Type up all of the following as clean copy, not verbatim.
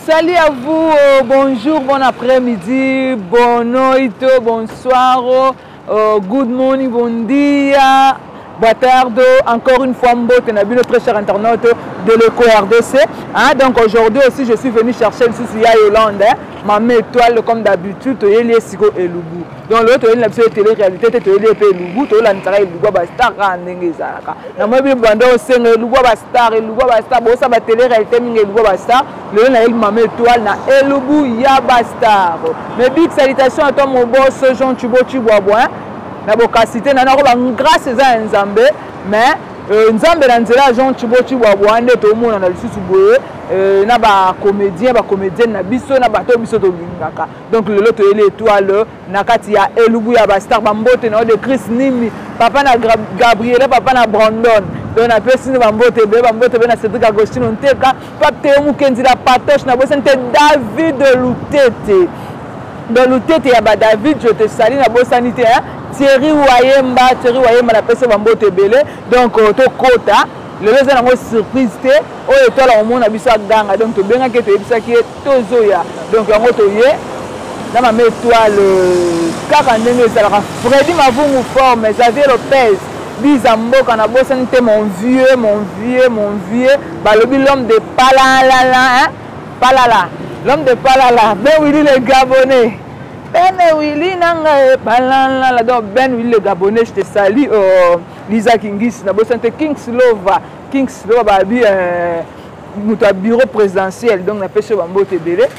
Salut à vous, bonjour, bon après-midi, bon noite, bonsoir, good morning, bon dia, boa tarde, encore une fois, mbote na bino très cher internaute de l'Eco RDC. Hein, donc aujourd'hui aussi, je suis venu chercher le souci ya Yolande, hein, ma étoile comme d'habitude, toyeli esiko elubu. Donc lelo toyeli na biso ye télé réalité te, toyeli ye mpe elubu, toyolandisaka elubu ya bastar kaka ndenge ezalaka. Namoni bino banda osenga elubu ya bastar, elubu ya bastar, bosala ba télé réalité mingi elubu ya bastar. Lelo nayeli mama étoile na elubu ya bastar. Mais big salutation à toi mon boss Jean Thibaut Tshibwabwa, hein? Na bokasi te na nako ba grâce eza ya Nzambe, mais Nzambe na nzela ya Jean Thibaut Tshibwabwa nde tomona na lisusu boye na ba comédien, ba comédienne na biso na bato biso tolingaka. Donc lelo toyeli étoile na kati ya elubu ya ba star, ba mbote na yo de Chris Nimi, papa na Gabriela, papa na Brandon. Donc na pesi ba mbote be, ba mbote be na Cédric Agostino Nteka, Pape Théo Mukendi la Patoche, na bosani te David Lutete. Donc Lutete ya ba David, je te salue, na bosani te, hein. Thierry Wayemba, Thierry Wayemba na pesi ba mbote ebele. Donc tokota lelo eza nango surprise te, oyo étoile omona biso aganga. Donc tobengaki ye, toyebisaki ye tozoya. Donc yango toye na mama étoile kaka ndenge ezalaka. Freddy Mavungu forme, Xavier Lopez Biza mboka, na bosani te mon vieux, mon vieux, mon vieux, balobi l'homme de Palala, hein? Palala, l'homme de Palala, Ben Willy le Gabonais. Ben Willy nanga e Palala, donc Ben Willy le Gabonais, je te salue, Lisa Kingis, na bosani te Kings Lova, Kings Lova babi moto ya bureau présidentiel, donc na pesi yo ba mbote ebele,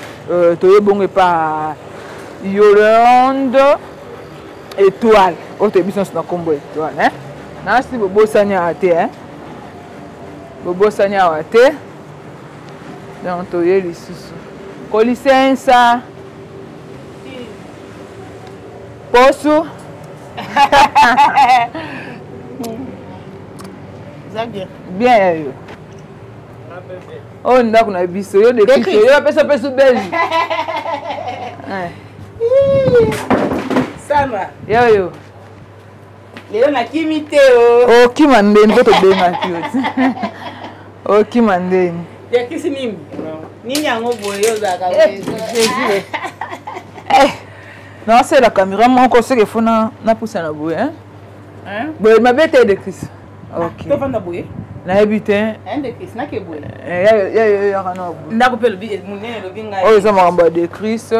toye bongo epa Yolande Étoile, oyo toyebi biso nyonso na nkombo Étoile, hein? Nasi bobosani awa te, hein? Bobosani awa te. Donc toye lisusu kolisensa posu. Bien. Bien ya yo. Oyo ndako na biso, yo de Kristo, yo apesa pesu belge. Sandra. Yo yo. Lelo nakimi te o. Okima ndeni po tobengaki yo ti. Okima ndeni. Yakisi nini? Nini yango boye yo ozalaka boye? Jésus. Naosala caméra moko soki efo napusana boye, hein? Hein? Boye mabe te de Christ. Ok. Tovanda boye? Nayebi te. Hein de Christ, nake boye. Ya yo yaka na boye. Ndako mpe elobi monene elobi ngai. Oyo eza makambo ya de Christ.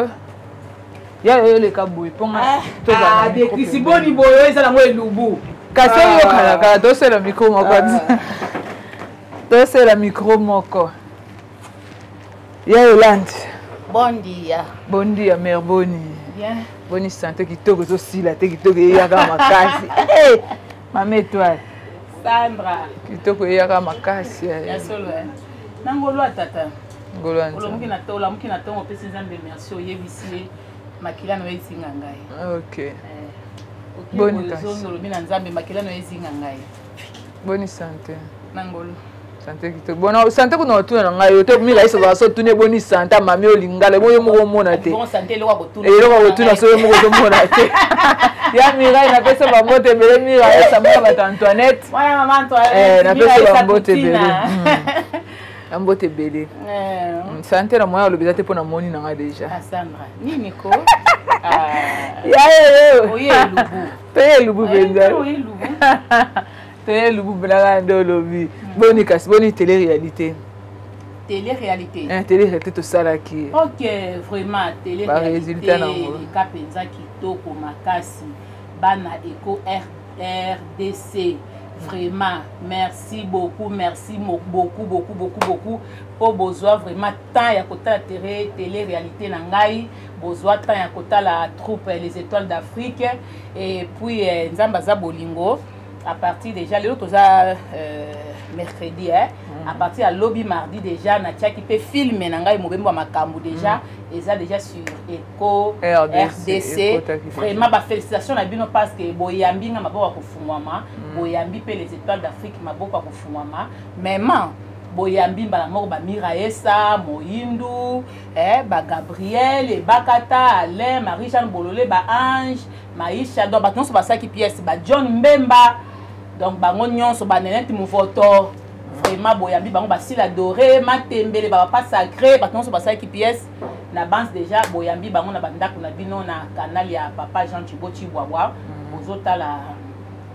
Ya yo eleka boye mpo nga tozala na de micro Christ, pembeni. boni boye oyo eza nango elubu. Kasi oyokana kaka tosala micro moko. Tosala micro moko. Ya Yolande. Bon dia. Bon dia, mère boni. Bien. Boni santé kitoko ezosila te, kitoko eyaka makasi. Hey, mama étoile. Sandra. Kitoko eyaka makasi. Ya solo, hein. Na ngolo ya tata. Ngolo ya nzambe. Olamuki na to, olamuki na tongo, opesi Nzambe merci, oyebisi ye makila na yo ezinga ngai. Ok. Oki Boni boye kasi. ozongi, olobi na Nzambe makila na yo ezinga ngai. Boni santé. Na ngolo. Santé kitoko. Bon, santé kuna otuna na ngai yo te, mira isa za so tune boni santé mami olingala, mo yo moko omona te. Bon santé eloko ya kotuna. Eloko ya kotuna so yo moko ozomona te. Ya Mireille, napesa ba mbote ebele, Mireille, esa mwana bato Antoinette. Mwana mama Antoinette. Napesa ba mbote ebele. Na mbote ebele. Santé na moya olobi eza te mpo na moni na nga déjà. Ah, Sandra, nini ko? Ya yo yo. Oye elubu. Toye elubu mpenza. Oye elubu. Toye elubu mpenza kaka nde olobi. Boni kasi, boni télé-réalité. Télé-réalité. Hein, télé-réalité tosalaki. Ok, vraiment, télé-réalité. Ba résultat nango. Eleka mpenza kitoko makasi. Bana Eco RDC. Vraiment, merci beaucoup, merci beaucoup, beaucoup, beaucoup, beaucoup. Po bozwa vraiment temps ya kotala télé-réalité na ngai. Bozwa temps ya kotala troupe Les Étoiles d'Afrique. Et puis, Nzambe aza bolingo. À partir déjà, lelo toza mercredi, hein. À partir ya lobi mardi déjà, na tiaki pe film na ngai mobembo ya makambo déjà. Eza déjà sur Eco RDC, RDC. Eco taki Vraiment, ba félicitations na bino parce que boyambi nga maboko ya kofungwama, boyambi pe Les Étoiles d'Afrique maboko ya kofungwama. Même boyambi mbala moko ba Miraesa, Moyindu, ba Gabriel, Ebakata, Alain, Marie-Jeanne Bololé, ba Ange, Maïcha, donc bato nyonso basalaki pièce, ba John Mbemba, donc bango nyonso, ba Nenette Mvoto. Vraiment boyambi bango, basila doré, matembele, bapapa sacré, bato nyonso basalaki pièce na banse déjà, boyambi bango na bandako na bino na canal ya papa Jean Chibo Chibwabwa. Bozotala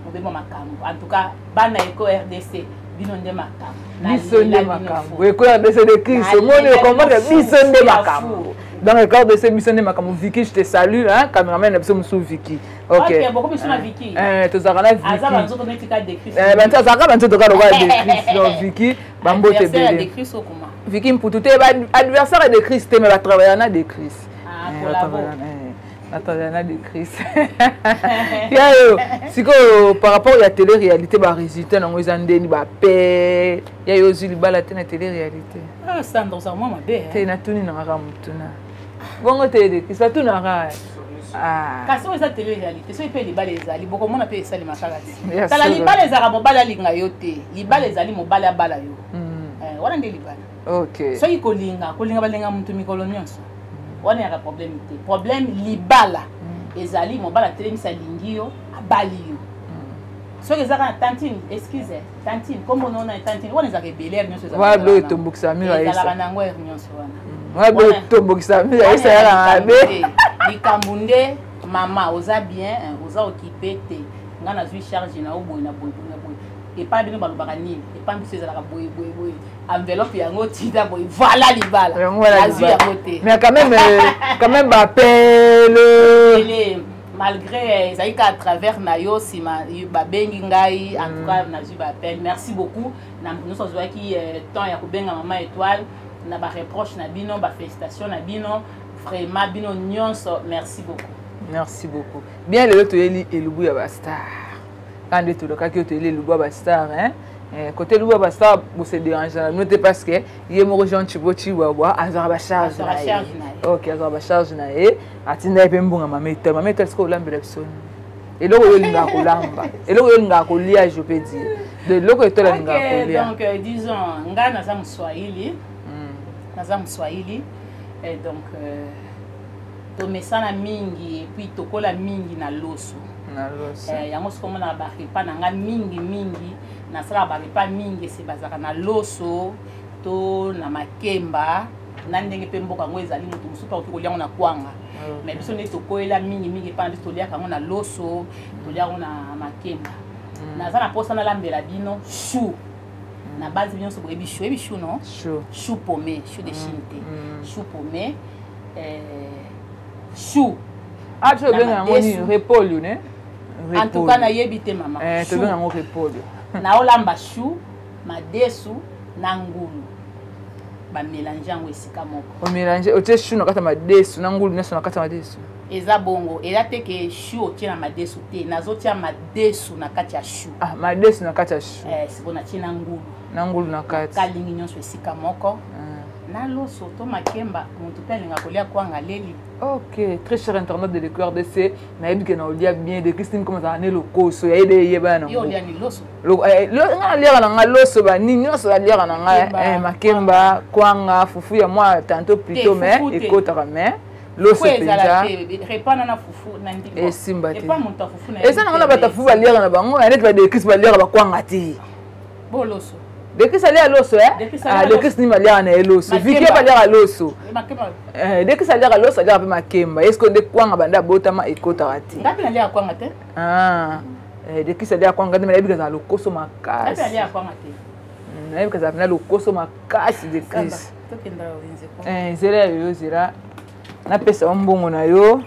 mobemba makambo. En tout cas, bana Eko RDC, bino nde makambo. Biso nde makambo. Eko RDC de Christ, omoni, okomprendre, biso nde makambo. Donc Eko RDC, biso nde makambo. Vicky, je te salue, hein, cameraman na biso mosusu Vicky. Ok, boko biso na Vicky. Tozalaka na Vicky. Aza banzoto neti ka Decris. Bantu azalaka banzoto kaka lokola Decris. Donc Vicky, bambote ebele. Vicky Mputu te, adversaire ya Decris te, mais batravailla na Decris. Batravailla na Decris ya yo. Sikoyo, par rapport ya télé réalité, barésultat nango eza ndeni? Bape ya yo, ozwi libala te na télé réalité? Sandra, oza mwa mabe. Te, natuni nanga kaka motuna bongo te. Decris batunaka. Kasi oyo eza télé réalité. Soki mpe libala ezali, bokomona mpe esalema kaka ti. Tala, libala ezalaka mobali alinga yo te. Libala ezali mobali abala yo, wana nde libala. Soki kolinga, kolinga, balinga motu mikolo nyonso, wana yaka problème te. Problème, libala ezali mobali atelemisi, alingi yo, abali yo. Soki eza kaka tantine, excuse, tantine, kombo nona tantine, wana ezalaka ebele heure nyonso. Wana biloko etombokisa mino. Ezalaka nango heure nyonso wana. Wana biloko etombokisa mino, ayesa yaka mabe. Likambo nde mama oza bien, oza occupé te, nga nazwi charge na yo boye na boye, boye na boye. Epai bino balobaka nini? Epai biso ezalaka boye boye boye, enveloppe yango tinda boye, voilà libala. Nazwi yango te. Mais quand même bapele. Malgré ezali ka à travers na yo, nsima babengi ngai. En tout cas, nazwi baappel. Merci beaucoup na moto nyonso azwaki temps ya kobenga mama Étoile, na bareproche na bino, bafélicitation na bino. Vraiment, bino nyonso, merci beaucoup. Merci beaucoup. Bien, lelo toyeli elubu ya bastar. Kaka nde tolokaki oyo, toyeli elubu ya bastar, hein. Côté elubu ya bastar, bose dérange na bino te, parce que ye moko Jean Chibo Chibwabwa azwaka bacharge na ye. Ok, azwaka bacharge na ye, atinda ye mpe mbonga. Mama Étoile, mama Étoile, sikoyo olambela biso eloko oyo olingaka kolamba, eloko oyo olingaka kolia, je peux dire, de eloko Étoile alingaka kolia. Donc disons, ngai naza moswahili, naza moswahili, et donc tomesana mingi et puis tokola mingi na loso. Na loso. Yango soki omonaka barepas na ngai mingi mingi, nasalaka barepas mingi ese bazalaka na loso to na makemba, na ndenge mpe mboka yango ezali. Moto mosusu mpe akoki kolia yango na kwanga, mais biso nde tokoyela mingi mingi epai na biso, toliaka yango na loso, toliaka yango na makemba. Naza na mposa nalambela bino chou. Na base nyonso boyebi chou, oyebi chou, non? Chou pommé, chou de Chine te, chou pommé, chou. Ah, biso tobenga yango nini? Repolio ne? En tout cas, nayebi te, mama. Tobenga yango repolio. Naolamba chou, madesu na ngulu, bamélange yango esika moko. Omélange, otie chou na kati ya madesu na ngulu nyonso na kati ya madesu? Eza bongo, eza te ke chou otie na madesu te. Nazotia madesu na kati ya chou. Ah, madesu na kati ya chou. Siko natie na ngulu. Na ngulu na kati. Kalingi nyonso esika moko na loso to makemba. Motu mpe alinga kolia kwanga leli. Ok, très cher internaute de l'Eco RDC, nayebi ke na olia bien de Christine comme azala ne lokoso ya yede eyebana. Nango olia ni loso? Nga naliaka na nga loso, banini nyonso naliaka na nga, makemba, kwanga, fufu ya mwa tantôt plutôt, mais ekotaka, mais loso mpenza esimba te. Eza nango na bato fufu baliaka na bango neti badekris baliaka bakwanga te. Dekris alia loso, Dekris nini baliaka na ye loso, Viki baliaka loso. Dekris aliaka loso, aliaka mpe makemba. Eske nde kwanga banda abotama ekotaka te? Dekris aliaka kwanga te, nayebi kazala lokoso makasi, nayebi kazala mpena lokoso makasi. Dekris, nzela ya yoyo, zela napesa yo mbongo na yo.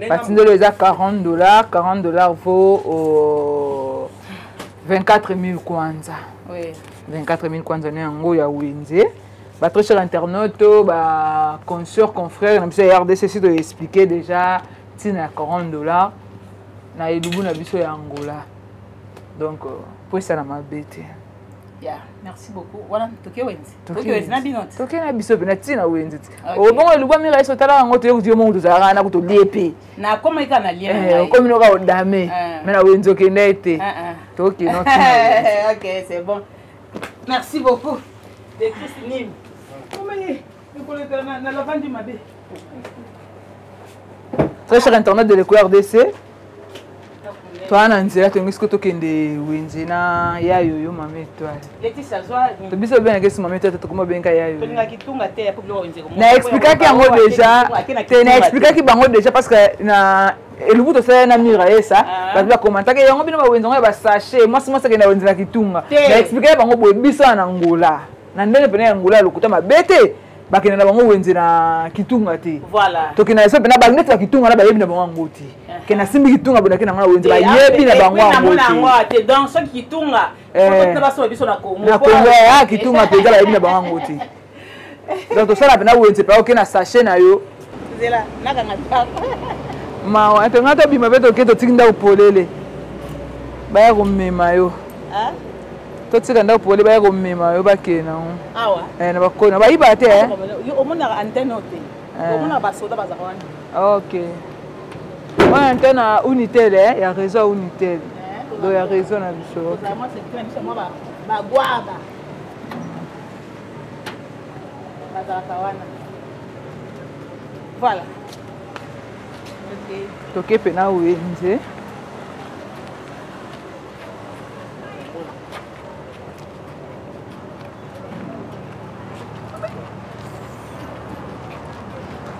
Batindelo eza 40 dollars. 40 dollars vaut 24 000 kwanza. Oui. 24 000 kwanza no yango ya wenze. Batrès cher internaute, baconsoeur, confrère na biso ya RDC, si toexplike déjà ntina ya 40 dollars na elubu na biso ya Angola, donc po esala mabe te. Yeah, merci beaucoup. Wana toke wenze. Toke wenze na bino. Toke na biso mpe na ntina wenze ti. Obongo elubu amira eso, tala yango, toye kuti yo mongo tozalaka na kutolie mpe. Nakomi kaka na lie na ngai. Okomi noka odame. Mais na wenze okende te. Tokende. Ok, c'est bon. Merci beaucoup. De Christine. Komeli, nikoleta na lavandi mabe. Très cher internaute de l'Eco RDC. Toa na nzela, tolingi sikoyo tokende wenze na ya yoyo mama Étoile. To biso obengaka esi mama Étoile, tokoma obenga ya yoyo. Na explikaki yango déjà te, na explikaki bango déjà parce que na elubu tosala na mur ayesa, bato bakomantaki yango, bino bawenze yango ya basachet, mwasi mwasi akende wenze na kitunga. Na explikaki bango boye, biso na Angola, na ndenge pene ya Angola ya lokuta mabe te, bakende na bango wenze na kitunga te. Tokende na biso mpena bato neti bakitunga na bayebi na bango yango te. Ke nasimbi kitunga boye, nake nango na wenze, bayebi na bango yango te. Donc soki kitunga biso na Congo, na Congo ya kitunga mpenza, bayebi na bango yango te. Donc tosala mpena wenze mpe oke na sachet na yo. Mawa, tonga tobima mpe toke, totiki ndako polele, baya komema yo. Totika ndako polele, baya komema yo, bakende nango na bakona, bayiba te. Omonaka antenne te, omonaka basoda bazalaka wana. Ok, wana antenne ya Unitel, ya réseau ya Unitel, do ya réseau na biso. Bagwaba bazalaka wana, voilà. Toke mpe na wenze.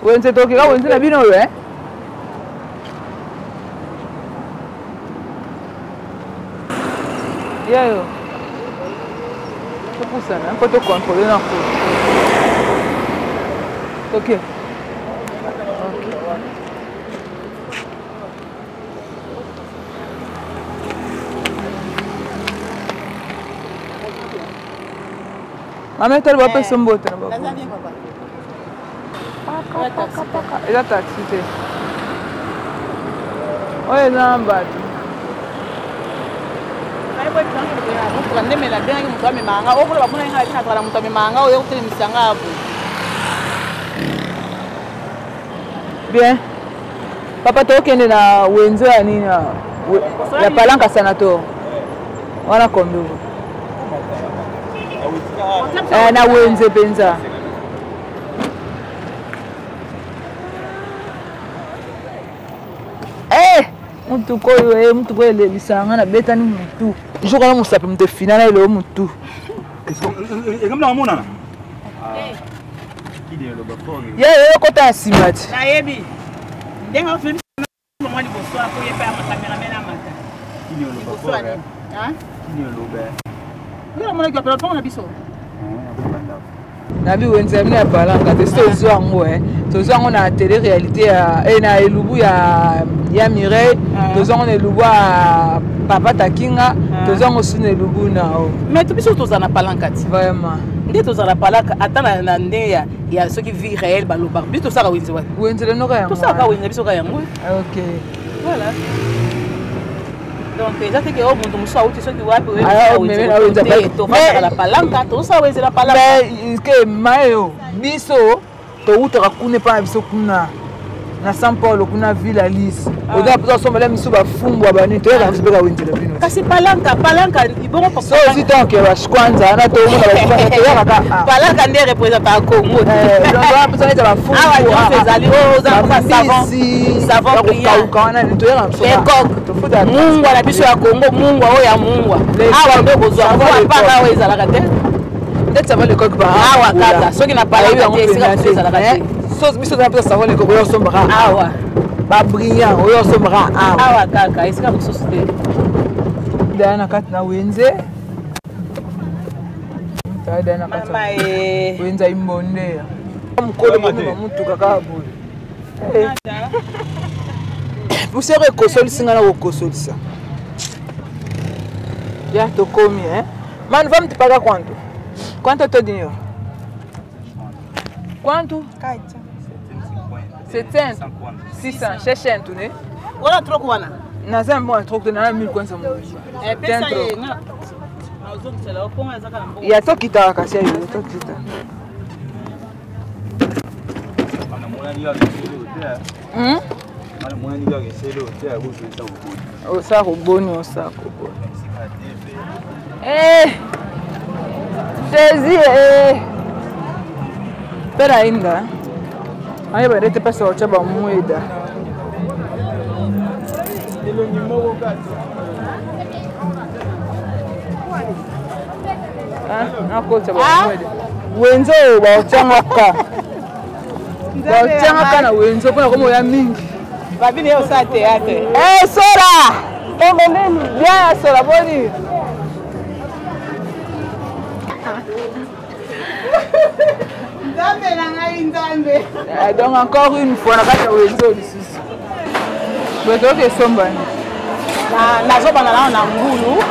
Wenze, tokeka wenze na bino oyo, eh? Yayo topusana mpo tocontrole na ko toke. Mama Etali, bapesa mbote na bango. Eza taxi te oyo, eza bato. Motuka nde mela abengaki moto amemaka nga okola, bamonaki nga bina azala moto amemaka nga oyo kotelemisa nga boye. Bien, papa, tokende na wenze ya nini ya Palanka Sanator wana, kombi na wenze mpenza. Mutuka oyo, mutuka oyo elelisaka nga, nabetani mutu jour wana, mosapi moto efina na eloo mutu. Ekamona. Ye ekota ya nsima ti. Nayebi ndenge mwa liboso apo ye mpe cameraman amata liboso ya nini. Yo omonaki wapi lopango na biso? Nabi wenze ya bino ya Palanka te, so tozwa yango, tozwa yango na télé réalité ya na elubu ya Mireille, tozwa yango na elubu ya papa Takinga, tozwa yango su na elubu na o. Mais to biso tozala na Palanka ti. Vraiment. Nde tozala na Palanka, ata na ndenge ya soki vie réelle balobaka, biso tosalaka wenze wana. Wenze lenoka yango. Tosalaka wenze biso ka yango. Ok. Voilà, donc eza te ke oyo moto mosusu auti soki wapi, tofandaka na Palanka, tozosala wenze na Palanka. Mais ke mayo biso towutaka kuna epai na biso kuna na San Paulo, kuna Ville Alice, oza mposa osombela misu bafumbwa banini, toyaka biso mpe kawenzela bino. Kasi Palanka, Palanka bongo. So ozwi ntango ke bashkwanza wana, tomona bashkwanza, toyaka ka. Palanka nde représentaka Congo. Mposa neti bafumbwa nyonso ezali oyo oza mposa savon, savon kokauka wana, toyaka biso. Lecoq, mungwa na biso ya Congo, mungwa oyo ya mungwa awa nde kozwa apaka awa ezalaka te. Ndeti savon Lecoq. Awa kaka soki na Palanka te, esika mosusu ezalaka te. Biso toza mposa savon Lecoq oyo osombaka awa. Babrillant oyo osombaka awa. Awa kaka, esika mosusu te. Daya na kati na wenze, daya na kati wenze ya imbonde, mokolo komema motuka kaka boye, poussière ekosolisi nga na kokosolisa ya tokomi. Mano, vamos te pagar quanto? Quanto é teu dinheiro? Quanto? 700, 600, 600, né? Wana troko wana. Naza mbongo ya troko te, nana 1000 kwanza mobimba. Ya tokitaka kasi ayo tokita. Osala koboni, osala koboni. Jésus, mpe na inda ayeba nde te mpasi otya bamweda. Nakotisa bamwede wenze oyo baotyangaka baotyangaka na wenze mpona komoya mingi. Babine ye osala théâtre. Eh, sola tongo nini bien ya sola boni. Nzambe na ngai, Nzambe. Eh, donc encore une fois na kati ya wenze oyo lisusu boye toyoki esombani. Nazobanda nano na ngulu.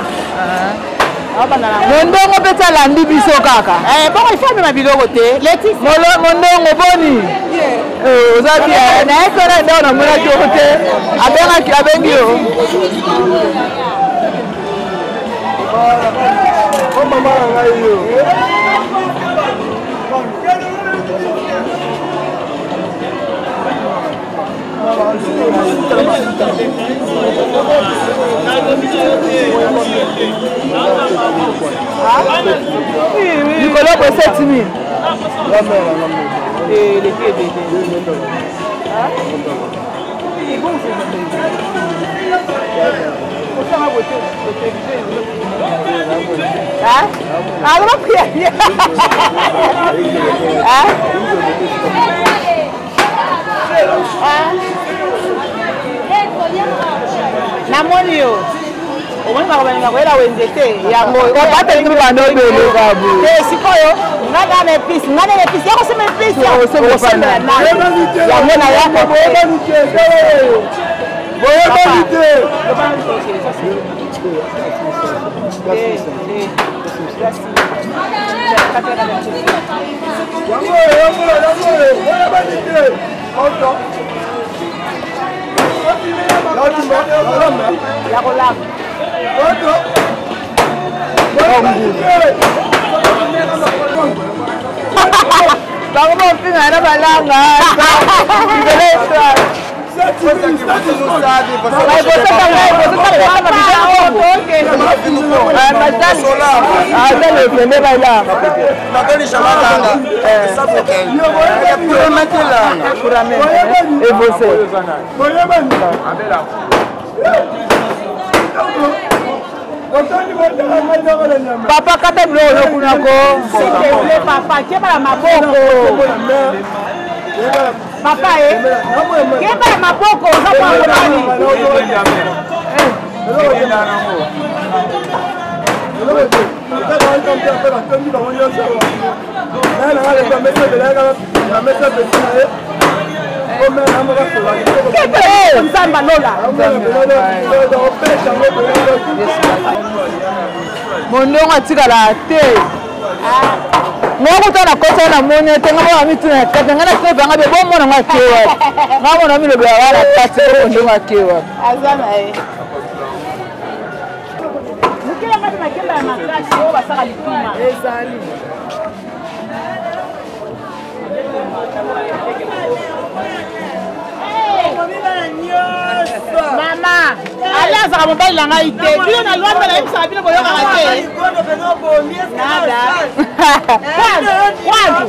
Mondongo mpe ti alandi biso kaka. Bongo ifo amema biloko te. Mondongo boni, oza bien? Naye sona ndako namonaki yo te, abengaki, abengi yo. Mama na ngai yo. Likolo boye 7000. Eleki ebele. Aloba priya. Namoni yo omoni makambo balinga koyela wenze te yango. Batelemi bando obeleka boye te. Sikoyo nga kaka na épice, nga na épice ya kosomba épice osomela yango na yako. Boyebani te. Yango yango yango, boyebani te. Ya kolamba. Bango bafinga na balanga. Papa, kata biloko yo kuna ko. S'il te plaît, papa, keba na maboko. Papa, e keba na maboko, oza mwa mobali. Nzambe alola. Mondongo atikala te. Ngo kuta na kota na moni te, nga mona mituna ya kati nga na kati banga be bomona nga kewa nga mona milobela wana kati mondongo akewa. Aza na ye mokela ngati makemba ya makasi oyo basaka lituma ezali. Mama ale azaka mobali na ngai te. Bino na Lwanda nayebisaka bino, boyokaka te. Nada. Kwandu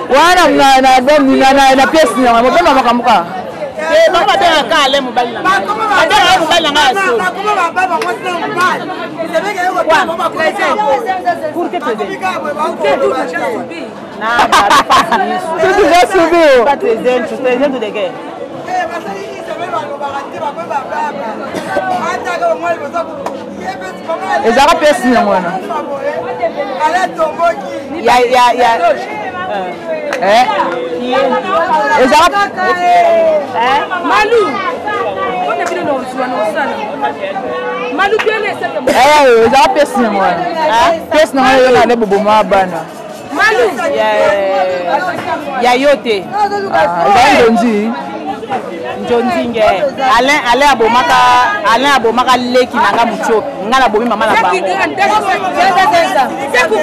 Wana na album na pièce nanga mobemba makambo kaka. Bango babengaka ale mobali na ngai, babengaka mobali na ngai ya solo. Pour que Tu déjà subi. Pas 300, 300 de guerre. Ezalaka pièce nango wana. Ya Ezalaka. Malu mpona bino na ozwa na osala malu biele. Ezalaka pièce nango wana, pièce nango eyoka nde boboma bana. Malu. Ya yo te. Ezala nzonzi. Njonzinge Alain, Alain abomaka, Alain abomaka leki na nga mutiopi, nga nabomi mama na bango.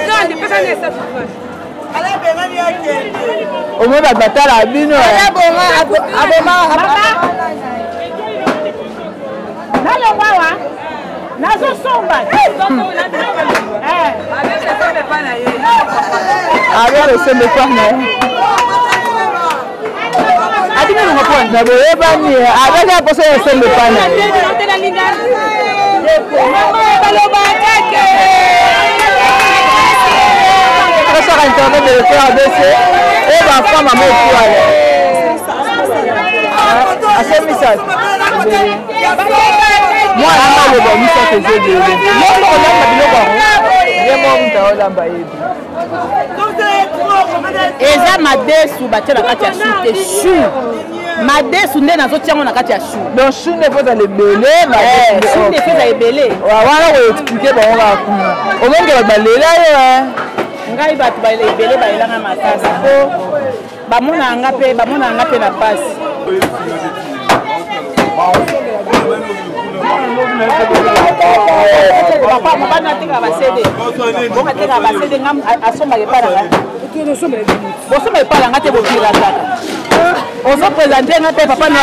Grande pesa nde esa. Omoi bato batala bino. Nalongwa awa, nazosomba. Abe kosomba epa na ye. Na boyebani abaki aposa ya sembe pana. Très cher internaute de l'École ABC, et ma femme à étoile. Ase misato. Mwana aloba misato eza ebele. Yo moko olamba biloko yango. Ye moko moto aolamba yebi. Eza madesu batia na kati ya chou te, chou madesu nde nazotia yango na kati ya chou. Donc chou nde faut ezala ebele. Chou nde faut ezala ebele. Wana koexpliquer bango kaka kuna omonke bato balela yo. Ngai bato ebele balelanga makasi po bamonaka nga mpe, bamonaka nga mpe na pasi. Papa mobali atekaka ba CD, bongo atekaka ba CD, nga asombaka epai na nga, bosomba epai na nga te, bobira kaka ozoprésente nga te. Papa no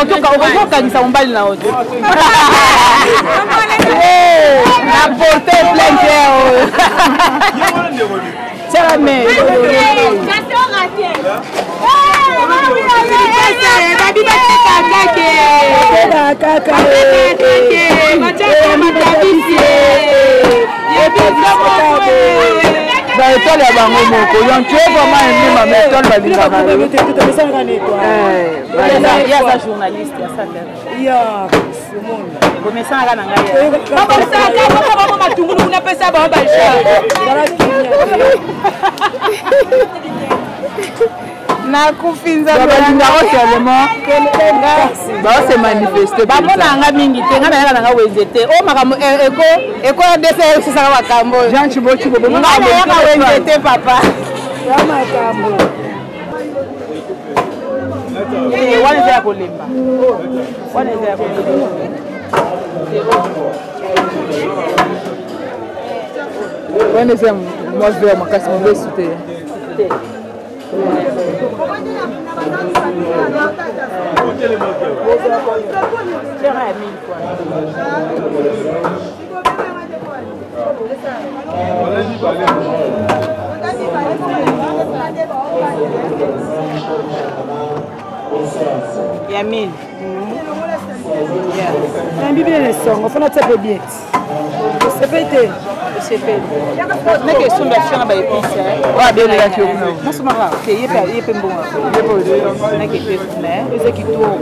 ateka okozokangisa mobali na yo te, na porte plainte oyo tiala me. Babi bateka kake, batiaka matabisi. Ba étoile ya bango moko. Donc tu es vraiment aimé, mama étoile, balingaka yo. Ye aza journaliste, bomesanaka na ngai. Babosaka bango matungulu kuna, pesa bango baja. Nakufi nzambe. Balingako tellement baose manifeste. Bamona nga mingi te, nga nayaka nanga wenze te. O makambo eko eko rdc esisaka makambo oyo. Jean Chibo Chibo. Nga nayaka wenze te, papa. Wana eza ya kolemba, wana eza ya kolemba. Wana eza mwa vert makasi, mobesu te. Ya 1000. Nayambi bino na esongo, fona tia mpe bieti osepeli te. Osepeli ndenge esombi afia na baépice. Oyo abelelaki yo kuna. Nasomaka te, ye mpe mbongo nake mpe, mais eza kitoko.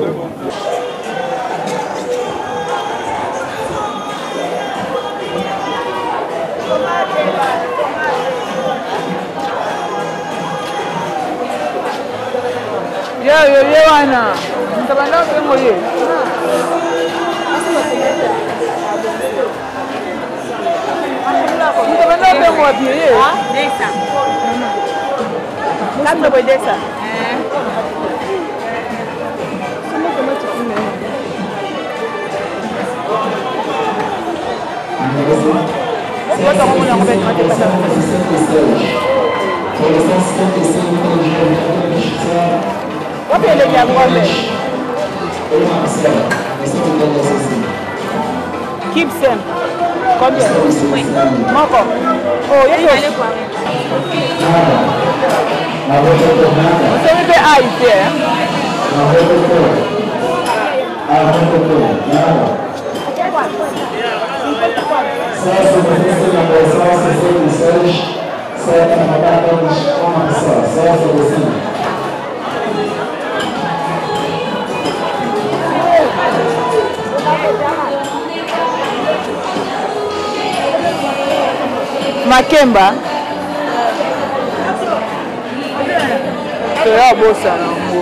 Yo yo ye wana moto abanda mpengo ye. Moto abanda mpengo wapi ye? Quatre boye desa. Wapi eleki ya ngombe? Keep simple. Combien? Moko. Oh, ye osemi mpe ai te. Makemba toya bosana yango.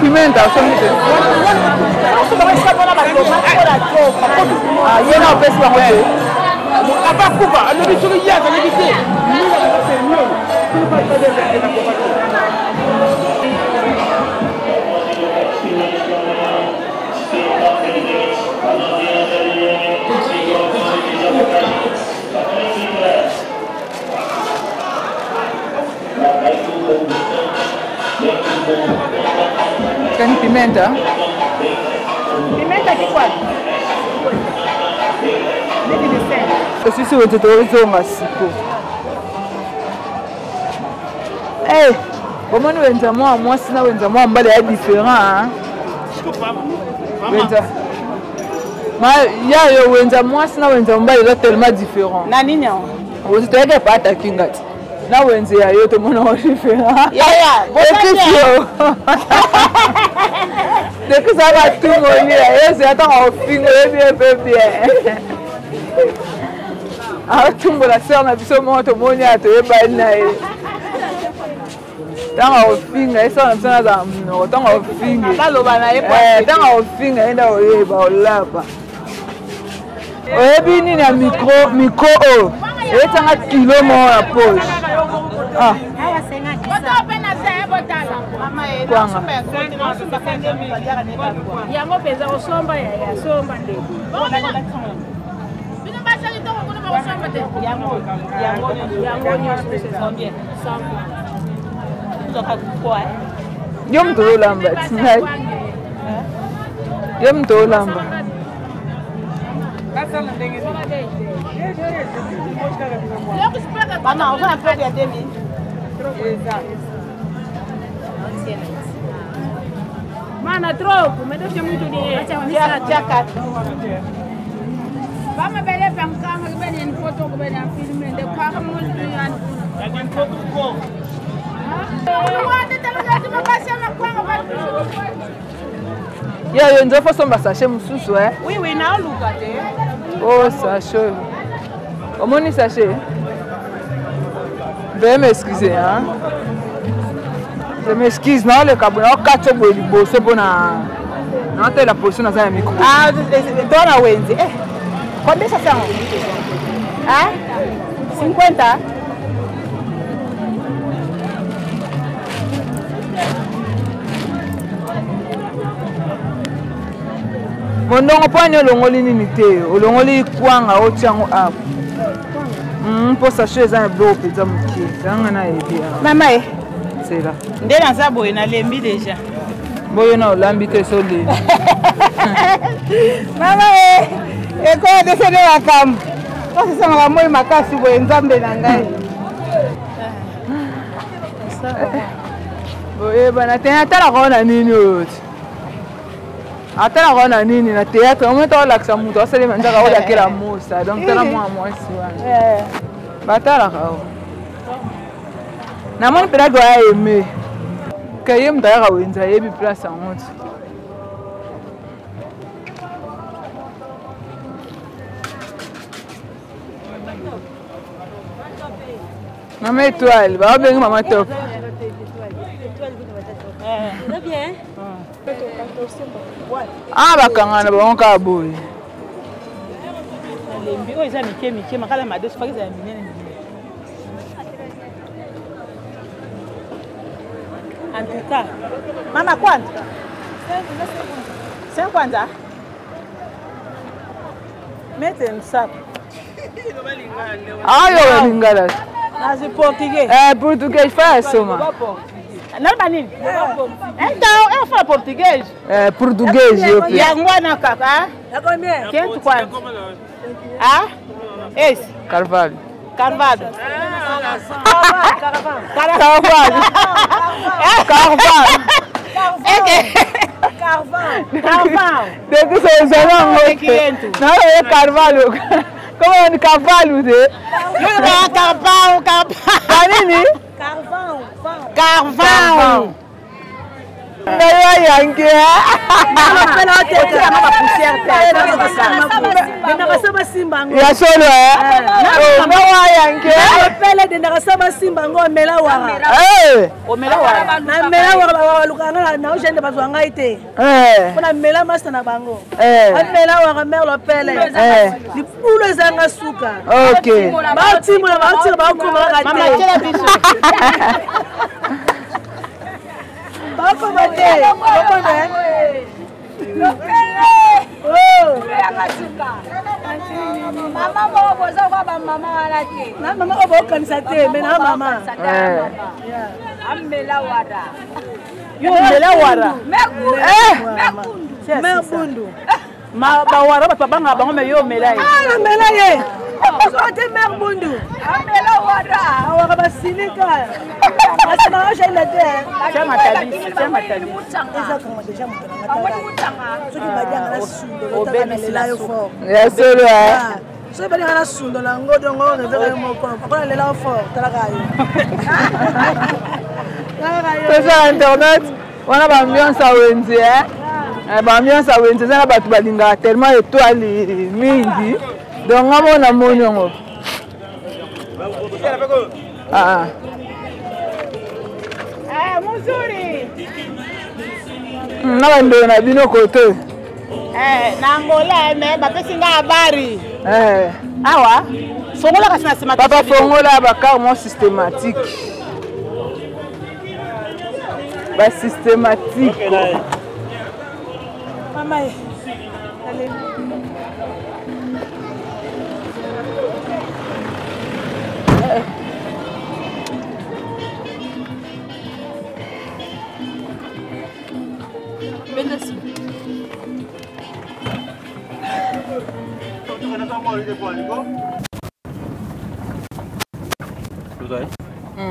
Pimenta osombi te, ye na opesi bango te. Abakufa alobi soki ye azalaki te. Tem pimenta? Pimenta aqui quanto? Tosisi wenze tozonga siko. Hey, omoni wenza mwa mwasi na wenza mwa mobali ya différent. Wenza ma ya yo wenza mwasi na wenza mobali eza tellement différent. Na nini yango? Wenza toyaki epa atakinga ti. Na wenze ya yo tomona ngo différent. Yaya, Ekisi yo. Depuis ça va tout molia. Ese ata ofinga oyebi ye mpe bien. Atumbola sœur na biso moko tomoni ya toyebani na ye. Ntango akofinga ye sœur na biso nazala monoko ntango akofinga Baloba na ye ntango akofinga ye nde akoyeba olapa. Oyebi nini ya micro micro oyo eyetanga kilo moko na poche. Ah. Kwanga. Yango mpenza osomba yaya somba ndeko. Yo moto ozolamba ti ngai. Yo moto ozolamba. Mama, oza na preuve ya 2000? Mana troco, mas deve ter muito dinheiro. Tia 4. Vamos ver para um carro que vem em foto que vem em filme, de carro muito dinheiro. Ya yo nzo fosomba sachet mosusu eh? Oui, oui, naoluka te. Oh, sachet oyo. Omoni sachet? Veuillez m'excuser, hein? Je m'excuse, naoleka boye naokatya boye liboso mpona naotela position naza ya micro. Ah, to na wenze. Eh, combien ça fait? Hein? 50? Mondongo mpo ani olongoli nini te olongoli kwanga otia yango awa mpo sachet eza na biloko mpenza moke yanga nayebi mama e zela nde naza boye nalembi deja boyo na olambi te so olembi mama e ekoya dese nde makambo osisamaka moi makasi boye nzambe na ngai boyebana te atalaka oyo na nini oyo ti atalaka oyo na nini na théâtre omoi ta olakisa moto asalema nzaka olakela mosa donc tala mwana mwasi wana batalaka oyo namoni mpelaki oya aime ke ye moto ayaka wenze ayebi place yango ti Mama Étoile, ba bengi Mama Top. Ah bakangana bango kaka boye. Nalembi oyo eza mike mike makala madesu faki ezala minene minene. En tout cas, mama quanto? 50. Mete msako. Ayo lingala. Nazi portugais. É, português faz, soma. Naloba nini? Então, eu falo português. É, português, eu Yango wana kaka. Quinto quanto? Ah? Esse? Carvalho. Carvalho. Carvalho. Carvalho. Carvalho. Deve ser o Não, é Carvalho. Como é Carvalho, né? Carvão, Carvão. Kanini? Carvão. Carvão. Nayo yanke. Ya solo eh? Nawa yanke. Pele de ndaka basimba ngo omela wara. Eh. Omela wara. Na mela wara baluka nga na ojende bazwa ngai te. Eh. Pona mela master na bango. Eh. Amela wara mère lopele. Eh. Lipulo ezanga suka. OK. Batimbola batimbola bakoma kaka te. Mama tiela biso. Bakoma te. Bakoma. Lopele. Oh. Mama moko boza kwa ba mama wana te. Na mama oyo bokanisa te, mais na mama. Amela wara. Yo mela wara. Mekundu. Mekundu. Ma bawara bato babangaka bango me yo omela ye. Ah, namela ye. Soki te mère Bundu. Amela wara. Awaka basilika. Basimaka chaine te. Tia matabisi, tia matabisi. Eza kanga deja moto na ngatala. Soki badianga na sundo, Obebisi na lela yo suka. fort. Ya solo eh. Ah, soki badianga na sundo na yango dongo revere yo moko. Papa na lela yo fort, talaka yo. Talaka yo. Toza internet wana ba ambiance ya wenze eh. Eh, ba ambiance ya wenze eza na bato balingaka tellement étoile mingi donc nga moko namoni yango. Ah. Eh, muzuri. Na bandeko na bino kote. Eh, na Angola me bapesi nga habari. Eh. Awa fongola kasi na nsima. Papa fongola bakar mo systématique. Ba systématique. Mama ye.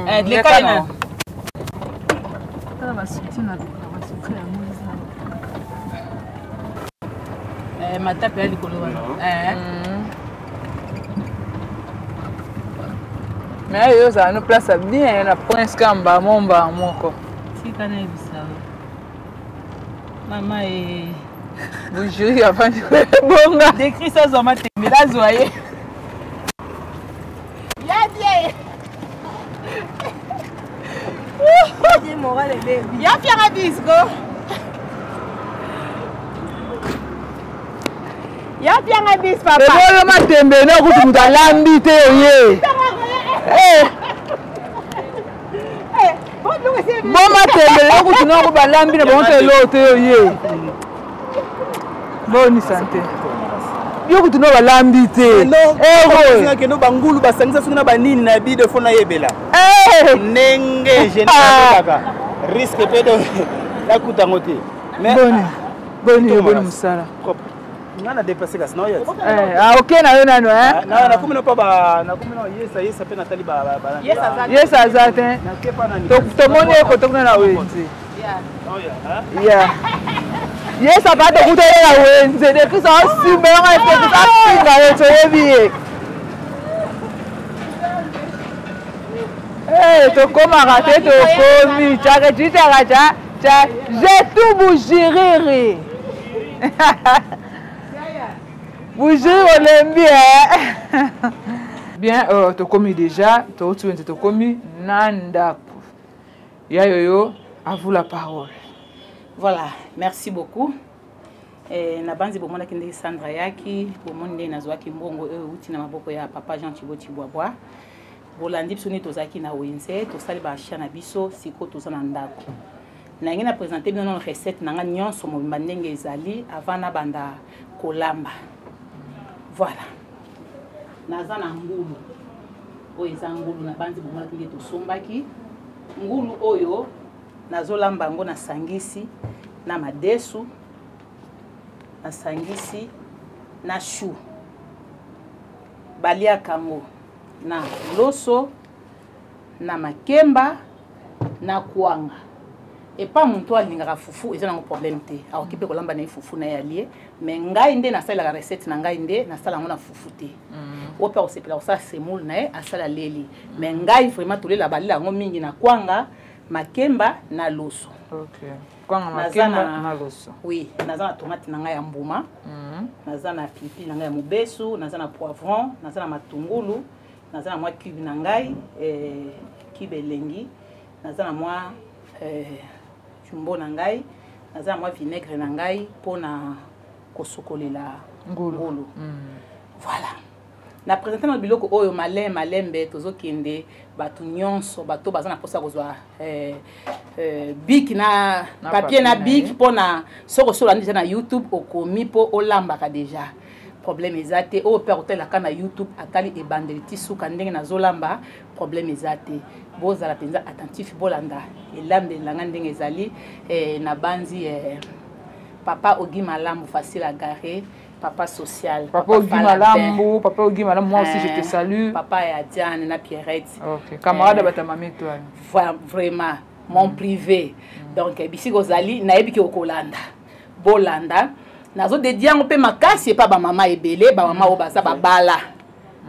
Eh, leka ye na. Eh, matape ya likolo wana. Eh. Mais yo ozala no place ya bien na prince kamba momba moko. Tika nayebisa yo. Mama e. Bujuri avandi bonga. Décrit azwa matembele azwa ye. Ya bien. Ya fianga disco. Ya fianga dis papa. Ebolo matembe no kutu moto alambi te oye. Eh. Bo matembe no kutu noko balambi na bango te eloko te oye. Boni sante. Yo kutu no balambi te. Ero. Kendo bangulu basangisa soki na banini na bide fo nayebela. Eh. Ndenge général kaka. Risque pe de nakuta yango te. Mais boni. Boni boni mosala. Propre. Nga na déplacé kasi na oya. Eh, ah ok na yo nano hein. Na nakomi no pa ba nakomi no yesa yesa pe natali ba ba. Yesa aza te. Tomoni ye kote kuna na wenze. Yeah. Yesa pa tokuta ye na wenze depuis sa osimba yanga epekisa afinga ye toyebi ye. Eh, tokomaka te tokomi chaka chitaka cha cha j'ai tout bujiriri. Bujiri olembi eh. Bien, tokomi déjà, touti wenze tokomi na ndako. Ya yoyo, à vous la parole. Voilà, merci beaucoup. Eh, na banzi bomonaki ndenge Sandra ayaki, bomoni ndenge nazwaki mbongo oyo euti na maboko ya papa Jean Thibaut Tshibwabwa. Bolandi biso nde tozalaki na wenze, tosali ba achat na biso, sikoyo toza na ndako. Nalingi na présenter bino nano recette na nga nyonso mobimba ndenge ezali avant nabanda kolamba. Voilà. Naza na ngulu. Oyo eza ngulu na banzi bomonaki nde tosombaki. Ngulu oyo nazolamba yango nasangisi na madesu, nasangisi na chou. Baliaka yango na loso, na makemba, na kwanga. Epa moto alingaka fufu eza nango problème te, akoki mpe kolamba na ye fufu na ye alie, mais ngai nde nasalelaka recette na ngai nde nasala yango na fufu te. Oyo mpe akosepela kosala semoule na ye asala leli, mais ngai vraiment tolela balela yango mingi na kwanga, makemba na loso. Okay. Kwanga, makemba na loso. Oui, naza na tomate na ngai ya mbuma, naza na pilipili na ngai ya mobesu, naza na poivron, naza na matungulu, naza na mwa cube na ngai, cube elengi, naza na mwa jumbo na ngai, naza na mwa vinaigre na ngai mpona kosokolela ngulu. Voilà. Na présenter na biloko oyo malin malembe tozokende bato nyonso bato baza na mposa kozwa bic na Na papier na papier na bic ye. mpona soki osolandi deja na YouTube okomi mpo olambaka deja. Problème eza te. Oyo mpe akotalelaka na YouTube, atali ebandeli ti suka ndenge nazolamba, problème eza te. Bozala mpenza attentif, bolanda elambeli na ngai ndenge ezali. Nabanzi papa Ogi Malambu, facile à garer, papa social, papa Ogi Malambu, papa Ogi Malambu, moi aussi je te salue. Papa ya Diane na Pierrette. Ok, camarade bata mama étoile. Vraiment mon privé. Donc bisika ozali, nayebi ke okolanda. Bolanda. Nazo dédier yango mpe makasi epa ba mama ebele, ba mama oyo baza babala.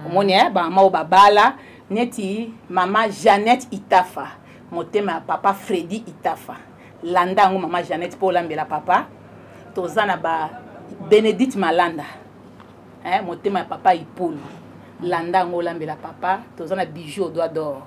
Omoni, ba mama oyo babala neti mama Jeannette Itafa, motema ya papa Freddy Itafa. Landa yango mama Jeannette mpo olambela papa. Toza na ba Bénédicte Malanda, motema ya papa Ipulu. Landa yango olambela papa. Toza na bijou au doigt d'or.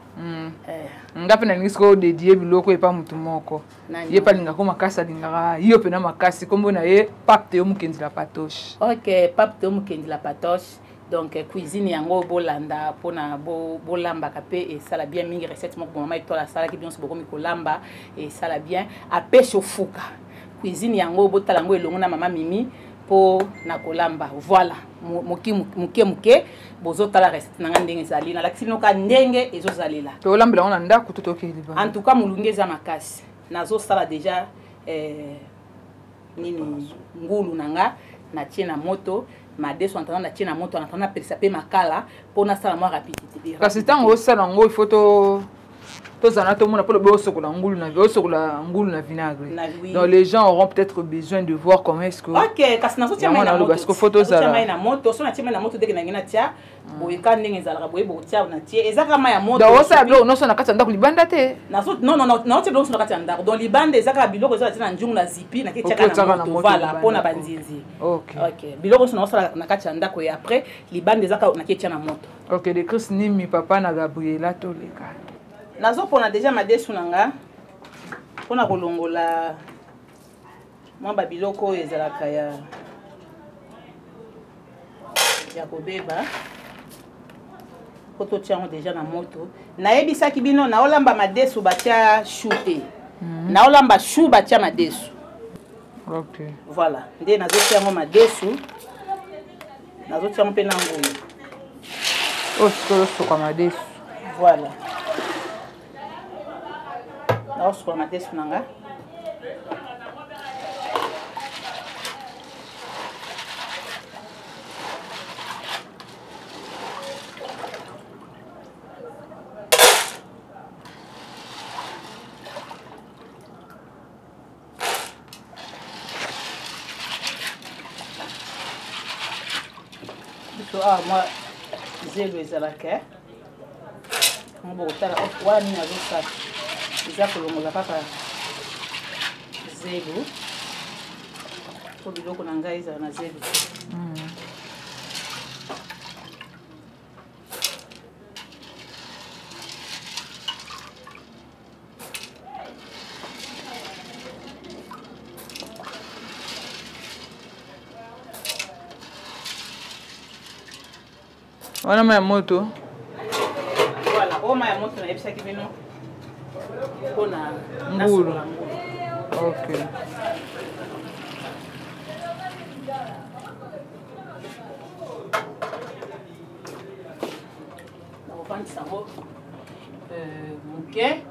Nga mpe nalingi sikoyo dédier biloko epa motu moko. Nani? Ye mpe alingaka makasi, alingaka yo mpe na makasi. Kombo na ye Pape Teo Mukendi la Patoche. Ok, Pape Teo Mukendi la Patoche. Donc cuisine yango bolanda mpona bolambaka mpe esala bien mingi. Recette moko mama Etoile asalaki, bino nyonso bokomi kolamba, esala bien. Apesi ofuka cuisine yango, botala yango elongo na mama Mimi mpo na kolamba. Voilà, moke moke moke bozotala recette na ngai ndenge ezali. Nalakisi bino kaka ndenge ezozalela. Tolambela yango na ndako to tokei libanda? En tout cas molunge eza makasi. Nazosala déjà nini, ngulu na nga natie na moto, madeso en attendant natie na moto, en attendant napelisa mpe makala mpo nasala mwa rapidité. Kasi ntango osala yango, il faut to tozala tomona mpo lobi osokola ngulu na, osokola ngulu na vinaigre. Na, oui. Donc les gens auront peut-être besoin de voir comment est-ce que Ok, kasi nazotia Yango mai na naloba, moto. parce que faut tozala. Nazotia mai na moto. So natie mai na moto, ndenge nange natia boye ka ndenge ezalaka boye, botia natie eza kaka mai ya moto. Donc osala biloko nyonso na kati ya ndako, libanda te? Non, non, non, naotia biloko nyonso na kati ya ndako. Donc libanda eza kaka biloko eza natie na nzungu na zipi, nake Ok, tiaka otiaka na na moto, moto voilà, libanda. mpona banzinzi. Ok. Ok, biloko nyonso naosala na kati ya ndako, et après libanda eza kaka nake tia na moto. Ok, de Chris Nimi, papa na Gabriela, toleka. Nazopona déjà madesu na nga mpona kolongola mwa babiloko oyo ezalaka ya kobeba, po totia yango déjà na moto. Nayebisaki bino naolamba madesu batia chou te. Naolamba chou batia madesu. Ok. Voilà, nde nazotia yango madesu, nazotia yango mpe na ngulu. Oyo sikoyo osoka madesu. Voilà, naosukola madesu na nga. Biso awa mwa zelo ezalaka, ngo bokotala wana nini azosala, eza kolongola kaka zelo po biloko na ngai ezala na zelo te. Wana mai ya moto. Voilà, oyo mai ya moto nayebisaki bino mpona ngulu. Nasokola ngulu. Ok. Nakofandisa yango moke.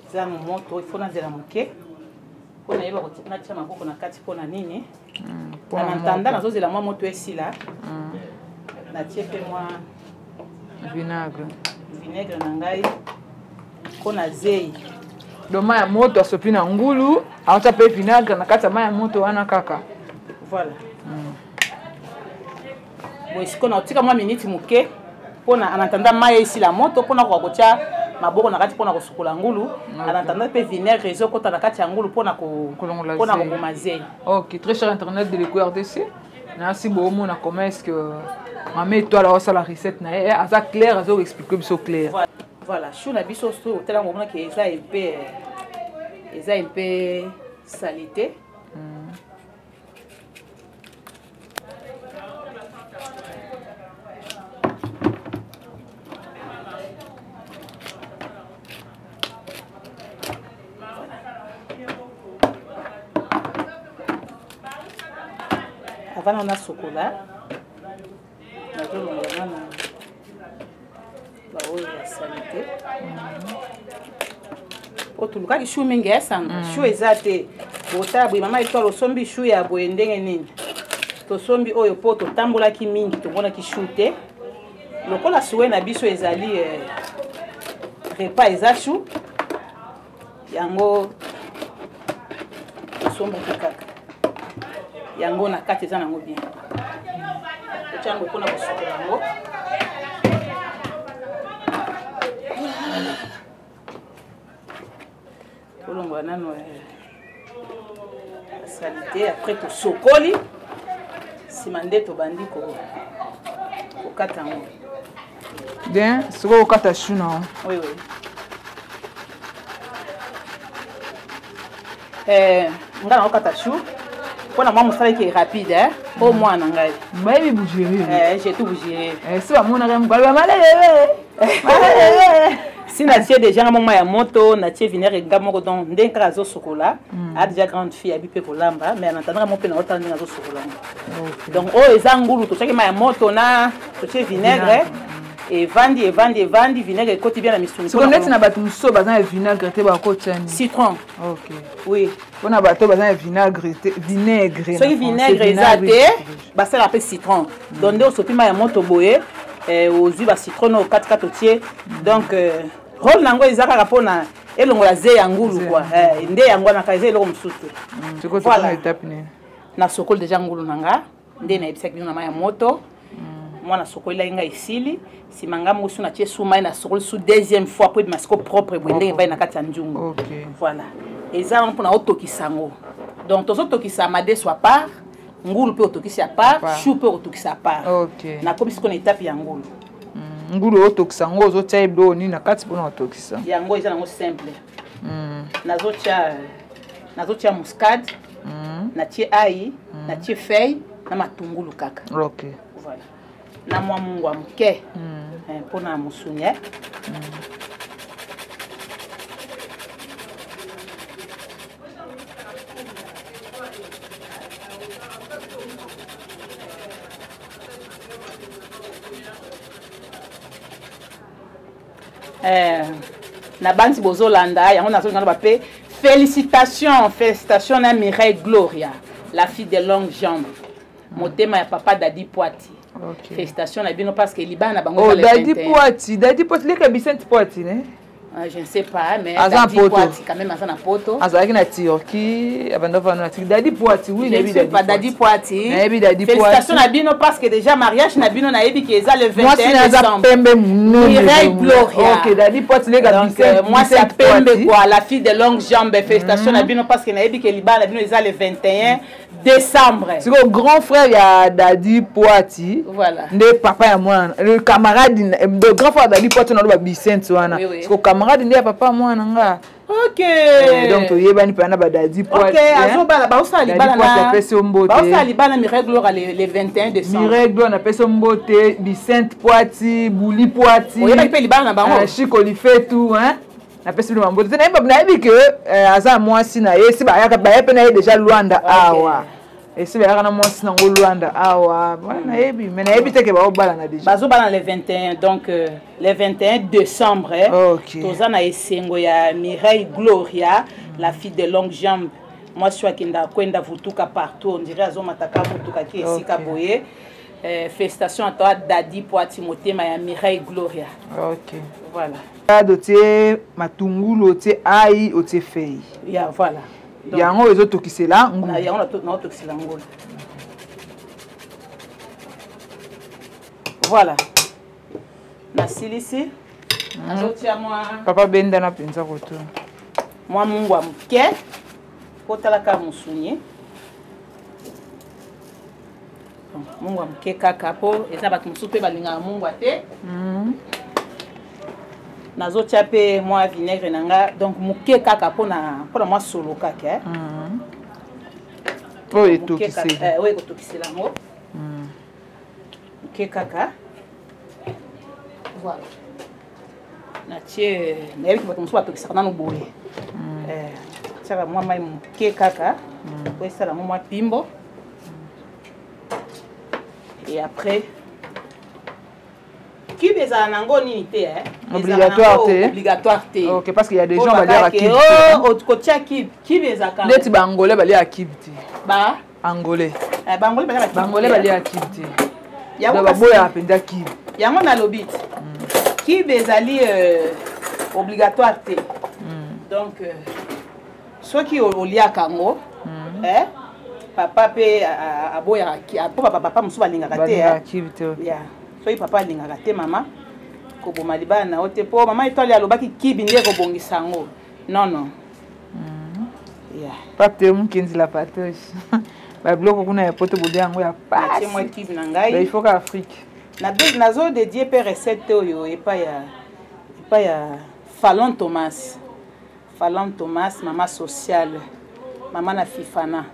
Eza moto, ifo nazela moke mpo nayeba natia maboko na kati mpona nini. Mpona Na ntanda moto. Nazozela mwa moto esila, natie mpe mwa vinaigre. Vinaigre na ngai mpo na zei. Donc mai ya moto asopi na ngulu, aotia mpe vinaigre na kati ya mai ya moto wana kaka. Voilà. Boye sikoyo nakotika mwa miniti moke mpona en attendant mai esila moto, mpona koka kotia maboko na kati mpona kosukola ngulu. En attendant mpe vinaigre ezokota na kati ya ngulu mpona Kolongola mpona zei. koboma zei. Ok, très cher internaute de l'Eco RDC, nasi boomona comment est ce que mama Étoile aosala recette na ye, aza clair, azo explique biso clair. Voilà, chou na biso so otala yango, omonaki eza mpe, eza mpe saleté. Avant na nasokola, nazolongola nano baoyo ya salite. Po tolukaki chou mingi esanga. Chou eza te. Botala boye, mama Etoile, osombi chou ya boye ndenge nini? Tosombi oyo po totambolaki mingi, tomonaki chou te. Lokola souhait na biso ezali repas eza chou, yango tosombaki kaka yango na kati, eza nango bien. Totya yango mpona kosukola yango. Tolongola nano saleté, après tosokoli, nsima nde tobandi kokata yango. Bien, sikoyo okata chou na yo. Oui. Nga nakokata chou mpona mwa mosala eke rapide, eh? Mpo mwana ngai bayebi bougerie. J'ai tout bougéré. Si bamonaka mokalo malelele malelele. Si natie déjà nga moma ya moto, natie vinaigre nga moko, donc ndenge kaka azosokola, a déjà grande fille, abi mpe kolamba, mais anatandaka mo mpe na otala ndenge azosokola ngo. Donc oyo eza ngulu, totiaki ma ya moto na totie vinaigre, evandi, evandi, evandi, vinaigre ekoti bien na misuni. Siko neti na bato mosusu baza na vinaigre te, bakotia nini? Citron. Ok. Oui. Mpona bato baza na vinaigre te, vinaigre. Soki vinaigre eza te, basalaka mpe citron. Donc nde osopi mai ya moto boye, ozwi bacitron oyo katikati, otie. Donc rôle nango eza kaka mpona elongola ze ya ngulu kua. Nde yango wana kaka, eza eloko mosusu te. Voilà. Étape nini? Nasokoli déjà ngulu na nga nde nayebisaki bino na mai ya moto. Mwana sokolelaki ngai, esili. Nsima nga moko su natie su mai, nasokoli su deuxième fois po ebima siko propre boye ndenge evai na kati ya nzungu. Voilà, eza wana mpona otokisa yango. Donc tozotokisa madeso à part, ngulu mpe otokisi à part, chou mpe otokisa à part. Nakomi siko na étape ya ngulu. Ngulu otokisa yango, ozotia ye biloko nini na kati mpona otokisa? Yango eza nango simple. Nazotia muscade, natie ai, natie feuille na matungulu kaka. Voilà, na mwa mungwa moke mpona mosuni. Na banzi bozolanda yango, nazolinga loba mpe félicitation, félicitation na Mireille Gloria, la fille de longue jambe, motema ya papa Dadi Poati. Félicitation na bino parce que libala na bango Oh, Dadi Poati, Dadi Poati leka Vicente Poati ne. Je ne sais pas, mais aza Dadi Poati quand même aza na poto. Azalaki na Turquie, abanda vana na Turquie. Dadi Poati, oui, nayebi Dadi. Pas Dadi Poati. Nayebi Dadi Poati. Félicitations na bino parce que déjà mariage na bino nayebi ki eza le 21 décembre. Pembe munene. Mireille Gloria. OK, Dadi Poati leka Vicente. Moi c'est pembe quoi, la fille de longues jambes. Félicitations na bino parce que nayebi que libala na bino eza le 21 décembre. Siko grand frère ya Dadi Poati. Voilà. Nde papa ya mwana, le camarade, le grand frère Dadi Poati na loba Vicente wana. Oui, oui. Siko camarade nde ya papa mwana nga. Donc toyebani mpe na badadi Poati. Ok, azobala, baosala libala na apesi yo mbote. Baosala libala Mireille Gloria le 21 décembre. Mireille Gloria, napesi yo mbote, Vicente Poati, Buli Poati. Oyebaki mpe libala na bango? Chiko Lifetu, hein? Napesi bino bambote te. Nayebi ke aza mwasi na ye, si bayaka, baya mpe na ye déjà Lwanda awa, esi bayaka na mwasi nango Lwanda awa. Wana nayebi, mais nayebi te ke baobalana déjà. Bazobalana le 21, donc le 21 décembre. Toza na esengo ya Mireille Gloria, la fille de longue jambe, mwasi oyo akendaka kwenda vutuka partout, on dirait azomataka motuka ki esika boye. Félicitations à toi Dadi Poati, motema ya Mireille Gloria. Voilà. Otie matungulu, otie ai, otie feuille. Ya voilà. Yango ezotokisela ngulu. Yango naotokisela ngulu. Voilà, nasilisi, nazotia mwa Papa bendana mpenza koto. Mwa mungwa moke po talaka mosuni. Mungwa moke kaka po eza bato mosusu mpe balingaka mungwa te. Nazotia mpe mwa vinaigre na nga, donc moke kaka mpona mwa solo kaka. Oyo etokiseli. Oyo ekotokisela yango moke kaka. Voilà, natie. Nayebiki bato mosusu batokisaka nano boye, tiaka mwa mai moke kaka po esala yango mwa pimbo. Et après, cube ezala nango nini te, eh? Obligatoire te. Obligatoire te. Ok, parce qu'il y a des gens baliaka cube. Oh, kotia cube, cube ezalaka. Neti ba Angolais baliaka cube te. Ba Angolais. Eh, ba Angolais baliaka cube. Ba Angolais baliaka cube te. Yango baboyaka mpenza cube. Yango nalobi te. Cube ezali obligatoire te. Donc soki oliaka yango, eh, papa mpe aboyaka, mpo papa mosusu balingaka te. Yeah. Soki papa alingaka te, mama koboma libala na yo te, mpo mama Etoile alobaki kibi nde ekobongisa yango. Non, non. Yeah. Pape te mokenzi la patoche, babiloko kuna ya poto bolia yango ya pasi. Mwa kibi na ngai. Il faut ka Afrique. Nazo dédie mpe recette oyo epai ya Falon Thomas. Falon Thomas, mama sociale, mama na Fifana.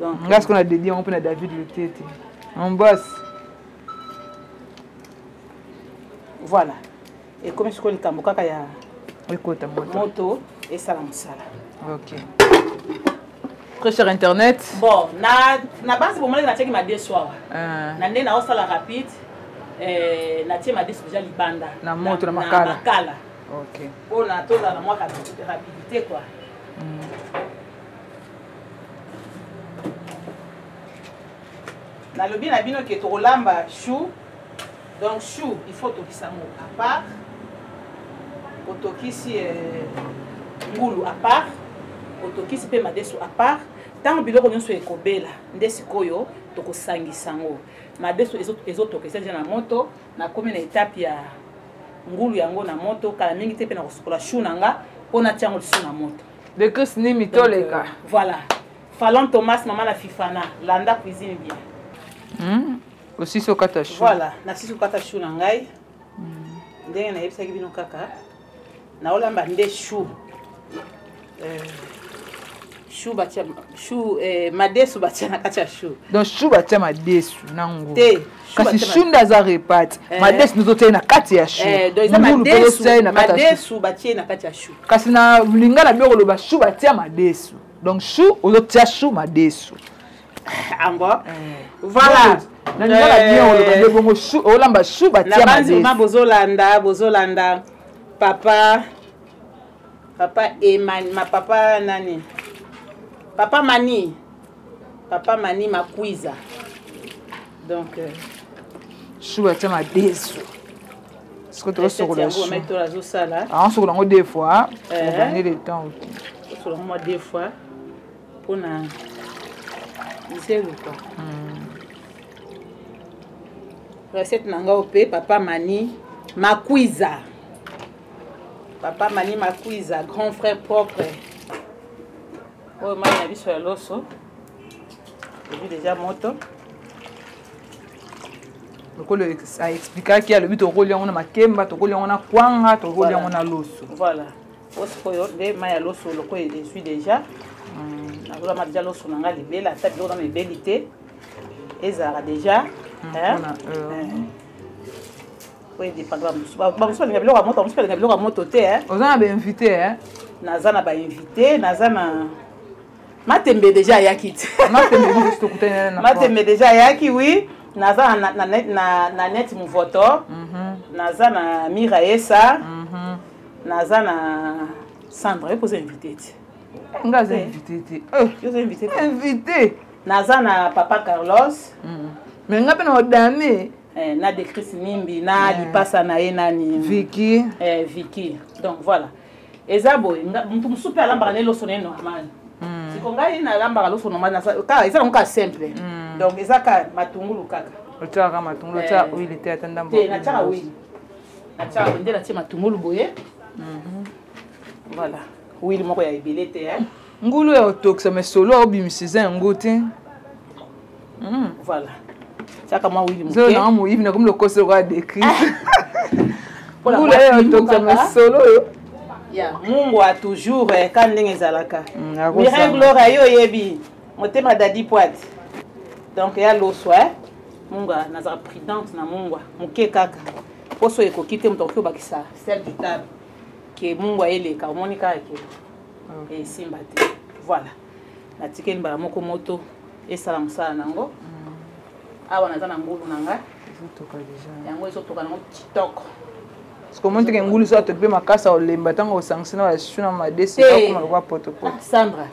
Donc nga sikoyo na dédie yango mpe na David Lutete, mon boss. Voilà, ekomi sikoyo likambo kaka ya ekota moto, moto esala mosala. Ok, très cher internet. Bon, na base bomonaki natiaki madesu awa. Na nde naosala rapide, natie madesu deja libanda. Na moto, na makala. Makala. Ok. Mpona tozala na mwa rapidité quoi. Nalobi na bino ke tokolamba chou. Donc chou, il faut tokisa yango à part, otokisi ngulu à part, otokisi mpe madesu à part. Ntango biloko nyonso ekobela nde sikoyo tokosangisa yango. Madesu ezotokisa deja na moto, nakomi na etape ya ngulu yango na moto. Kala mingi te mpe na kosukola chou na nga mpo natia yango lisusu na moto. De Chris Nimi toleka. Voilà, Falon Thomas, mama na Fifana, landa cuisine bien. Osisi okata chou. Voilà, nasisi okata chou na ngai. Ndenge nayebisaki bino kaka, naolamba nde chou. Chou batia chou, madesu batia na kati ya chou. Donc chou batia madesu na ngulu. Te. Kasi chou nde aza repati, madesu nozotia na kati ya chou. Donc eza madesu, madesu batie na kati ya chou. Kasi na lingala bi okoloba chou batia madesu. Donc chou ozotia chou madesu. Ango. Voilà. Na lingala bien oloba nde bongo, chou olamba chou batia madesu. Na bozolanda, bozolanda papa, papa Eman, ma papa nani, papa Mani, papa Mani Makwiza. Donc chou batia madesu. Sikoyo tokosokola chou. Azosala. Asokola yango deux fois pour gagner le temps. Osokola yango mwa deux fois mpona nzelu quoi. Recette na ngai mpe papa Mani Makwiza, papa Mani Makwiza, grand frère propre. Oyo mai na biso ya loso ebi deja moto. Lokola aexplikaki, alobi tokolia yango na makemba, tokolia yango na kwanga, tokolia yango na loso. Voilà, o sikoyo nde mai ya loso lokola ezwi deja, nazolama deja loso na ngai libela. Ata biloko nano ebeli te, ezalaka deja po edépendre. Bamosusu balinga biloko ya moto, bamosusu balinga biloko ya moto te. Oza na bainvité? Naza na bainvité, naza na Matembe deja ayaki te. Matembe deja ayaki, oui. Naza na Net Movoto, naza na Mira Esa, naza na Sandra. Yo poza invité te? Nga aza invité te. Yo oza invité te. Invité. Naza na papa Carlos. Mais nga mpe na odame. Na Decris Nimbi na lipasa na ye nani? Viki. Viki. Donc voilà, eza boye. Mutu mosusu mpe alambaka na loso na ye normal. Siko ngai nalambaka loso normal, kaka eza nango kaka simple. Donc eza kaka matungulu kaka. Otiaka matungulu, otiaka huile te, ata ndambo? Te, natiaka huile, natiaka huile nde natie matungulu boye. Voilà, huile moko ya ebele te. Ngulu ya otokisa, mais solo aobimisa eza yango te. Voilà, tiaka mwa huile. Moke nanga moyibi, nakomi lokoso lokola Décrit. Ngulu ya otokisa, mais solo oyo. Ya mungwa toujours ka ndenge ezalaka. Mireille Gloria, yo oyebi motema Dadi Poite. Donc ya loso, mungwa nazala prudente na mungwa moke kaka, poso ekoki te. Moto akoki obakisa sel du table ke mungwa eleka, omoni kaka ke esimba te. Voilà, natikeli mbala moko moto. Esala mosala nango. Awa naza na ngulu na nga. Yango ezotoka nango kitoko. Parce que omoni teke ngulu so atoki mpe makasi olemba ntango osangisi na basu na madesi akoma lokwa potopoto. Ah, Sandra,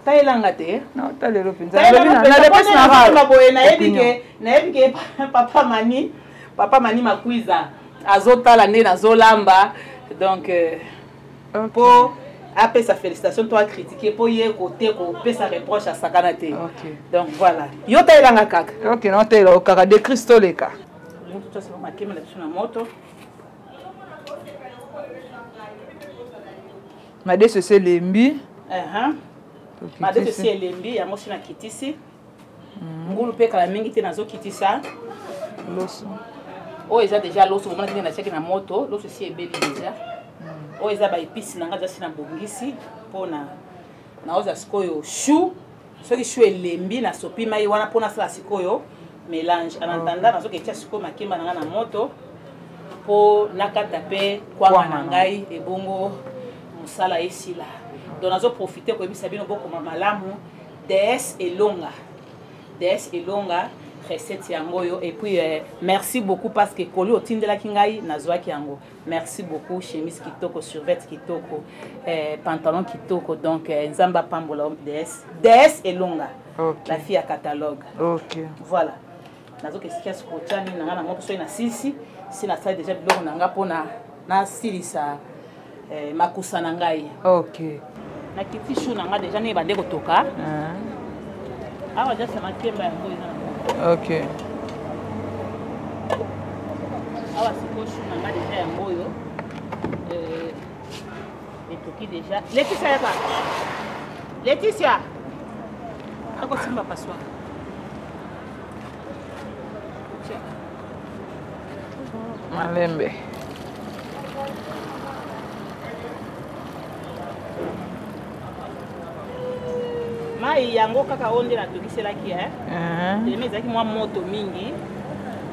tayelanga te. Ta lelo mpenza boye nayebi ke papa Mani, papa Mani Makwiza azotala nde nazolamba, donc mpo apesa félicitation to acritique, mpo ye kote kopesa reproche asakana te. Donc voilà, yo tayelanga kaka. Ok, naotayela kaka de Christ oleka. Moto tosala makemba na biso na moto. Madeso esi elembi. Madeso esi elembi, yango si nakitisi ngulu mpe kala mingi te nazokitisa loso. Oyo eza deja loso, bomona ndenge natiaki na moto, loso esi ebeli deja. Oyo eza baépices na nga eza si na bongisi mpona naoza sikoyo chou. Soki chou elembi, nasopi mai wana mpo nasala sikoyo mélange. En attendant, nazoki etia sikoyo makemba na nga na moto mpo nakata mpe kwanga na ngai, ebongo mosala esila. Donc nazoprofite koyebisa bino bokoma malamu. DS Elonga, DS Elonga, recette yango oyo. Et puis merci beaucoup parce que koli otindelaki ngai, nazwaki yango. Merci beaucoup. Chemise kitoko, survêt kitoko, pantalon kitoko. Donc Nzambe apambola DS, DS Elonga, la fille à catalogue. Voilà, nazoki esika sikotia nini na ngai na moto. Soki nasilisi, si nasali déjà biloko na ngai mpona nasilisa makusa na ngai. Nakiti chou na ngai déjà ndenge bande kotoka. Awa jasa makemba yango eza na moto. Awa sikoyo chou na ngai déjà yango oyo etoki déjà. Leticia, yaka. Leticia akosimba passoire. Malembe. Mai yango kaka oyo nde natokiselaki telema, ezalaki mwa moto mingi,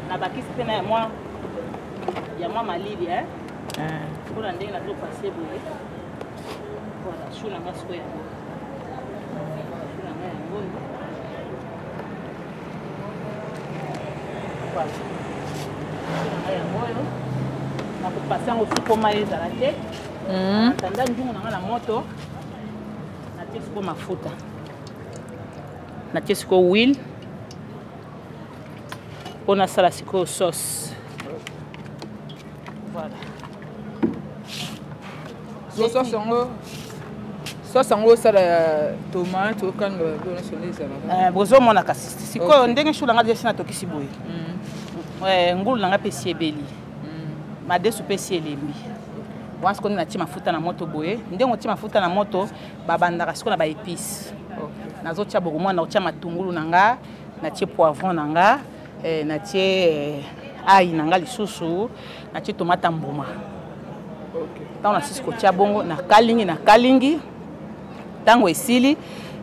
nabakisi mpe na ya mwa malili mpona ndenge nazopase boye. Voilà, chou na nga sikoyo yango, chou na nga yango oyo. Voilà, chou na nga yango oyo, nakopase yango suko mai ezala te. Natanda nzungu na nga na moto, natie sikoyo mafuta, natie sikoyo huile mpo nasala sikoyo sauce. Voilà. So sauce yango osala ya tomate, okanga biloko nyonso nde ezalaka. Bozomona kasi sikoyo ndenge chou na nga déjà natokisi boye, ngulu na nga mpe esi ebeli, madesu mpe esi elembi. Wana sikoyo nde natie mafuta na moto boye. Ndenge otie mafuta na moto, babandaka sikoyo na baépices. Nazotia bokomwana, nakotia matungulu na nga, natie poivron na nga, natie ail na nga, lisusu natie tomate ya mbuma. Ntango nasisi kotia bongo, nakalingi, nakalingi. Ntango esili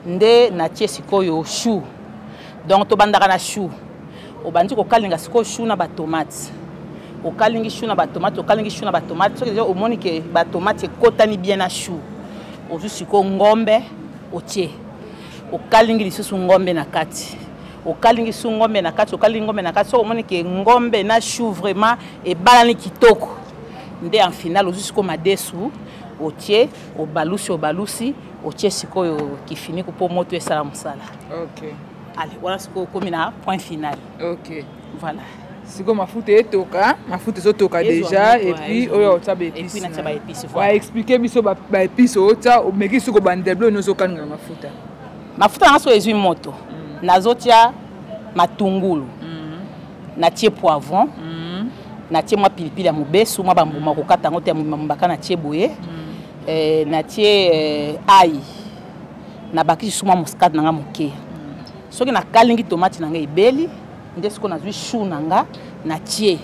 nde natie sikoyo chou. Donc tobandaka na chou, obandi kokalinga sikoyo chou na batomate, okalingi chou na batomate, okalingi chou na batomate. Soki deja omoni ke batomate ekotani bien na chou, ozwi sikoyo ngombe, otie, okalingi lisusu ngombe na kati, okalingi su ngombe na kati, okalingi ngombe na kati. Soki omoni ke ngombe na chou vraiment ebalani kitoko, nde en final ozwi sikoyo madesu, otie, obalusi, obalusi, otie sikoyo kifiniku mpo moto esala mosala. Ale, wana sikoyo okomi na point final. Voilà. Sikoyo mafuta etoka, mafuta ezotoka déjà, et puis oyo otya baépices. Natia baépices. Baexplike biso baépices otya, omeki soki obandela biloko nyonso okalinga na mafuta. Mafuta nanga soki ezwi moto, nazotia matungulu, natie poivron, natie mwa pilipili ya mobesu, mwa bambuma kokata yango te, ya mbaka natie boye, natie ail, nabakisi su mwa muscade na nga moke. Soki nakalingi tomate na nga ebeli, nde sikoyo nazwi chou na nga, natie,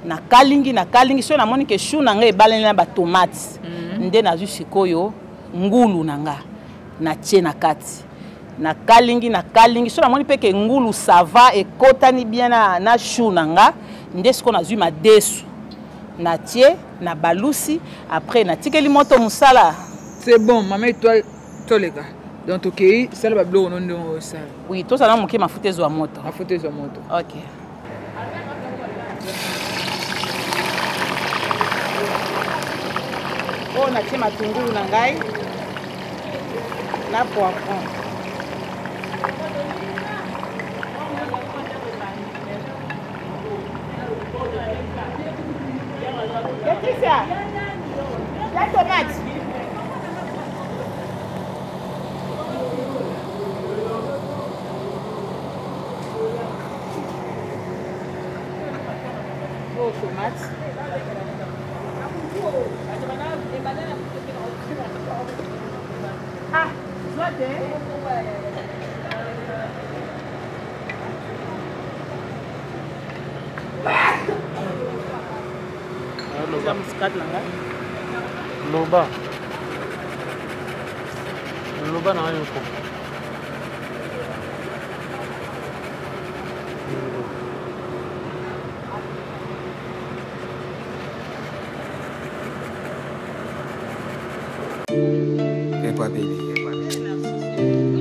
nakalingi, nakalingi. Soki namoni ke chou na nga ebalani na batomate, nde nazwi sikoyo ngulu na nga, natie na kati, nakalingi, nakalingi. Soki namoni mpe ke ngulu ça va, ekotani bien na chou na nga, nde sikoyo nazwi madesu, natie na balusi, après natikeli moto mosala. C'est bon, mama Étoile, toleka. Donc tokei sala babiloko no ndenge osala. Oui, tozala moke, mafuta ezwa moto. Mafuta ezwa moto. Ok. Oyo natie matungulu na ngai na poivron. Laetitia, la tomate. Oh, tomate. Ah, soit. Eza muscade na ngai. Loba, loba na yo ko. Epa, baby.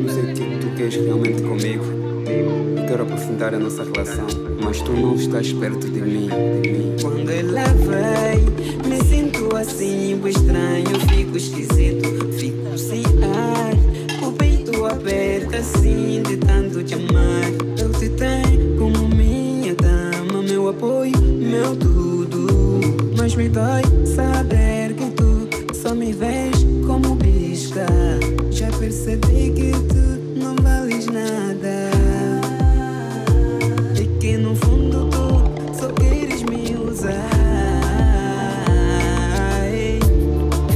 Não sei o que tu queres realmente comigo. Eu quero aprofundar a nossa relação, mas tu não estás perto de mim, de mim. Quando ela vem, me sinto assim, bué estranho, fico esquisito, fico sem ar. O peito aperta assim, de tanto te amar. Eu te tenho como minha dama, meu apoio, meu tudo. Mas me dói saber que tu só me vês como bisca. Já percebi que tu não vales nada. E que no fundo tu só queres me usar.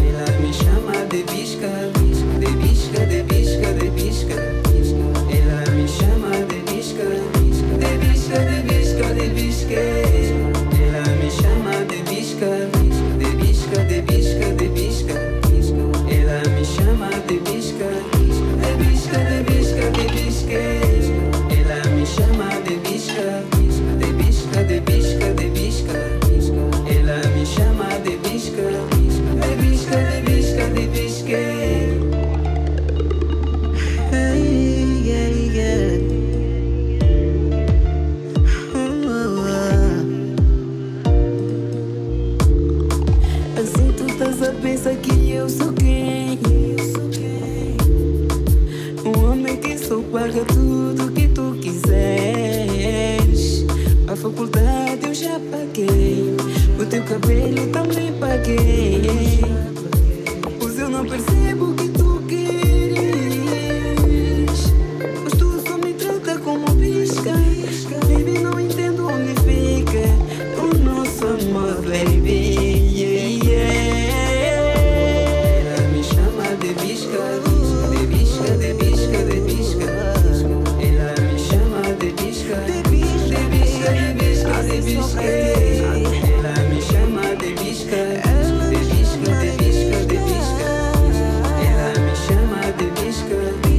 Ela me chama de bisca, de bisca, de bisca, de bisca. Ela me chama de bisca, de bisca, de bisca, de bisca. Ela me chama de bisca, de bisca, de bisca, de bisca. Ela me chama de bisca, de bisca, de bisca, de bisca. Ela me chama de bisca, de bisca, de bisca, de bisca. Ela me chama de bisca, de bisca, de bisca, de bisca. Hey, yeah, yeah. Oh, oh, oh. Assim tu estás a pensar que eu sou quem? Um homem que só paga tudo que tu quiseres. A faculdade eu já paguei, o teu cabelo também paguei. Pois eu não percebo o que tu queres, mas tu só me trata como pisca. Baby, não entendo onde fica o nosso amor, baby. Yeah, yeah. Ela me chama de bisca, de bisca, de bisca, de bisca. Ela me chama de bisca, de bisca, de bisca, de bisca, de bisca. Ela me chama de bisca, de bisca, de bisca, de bisca. Ela me chama de bisca, de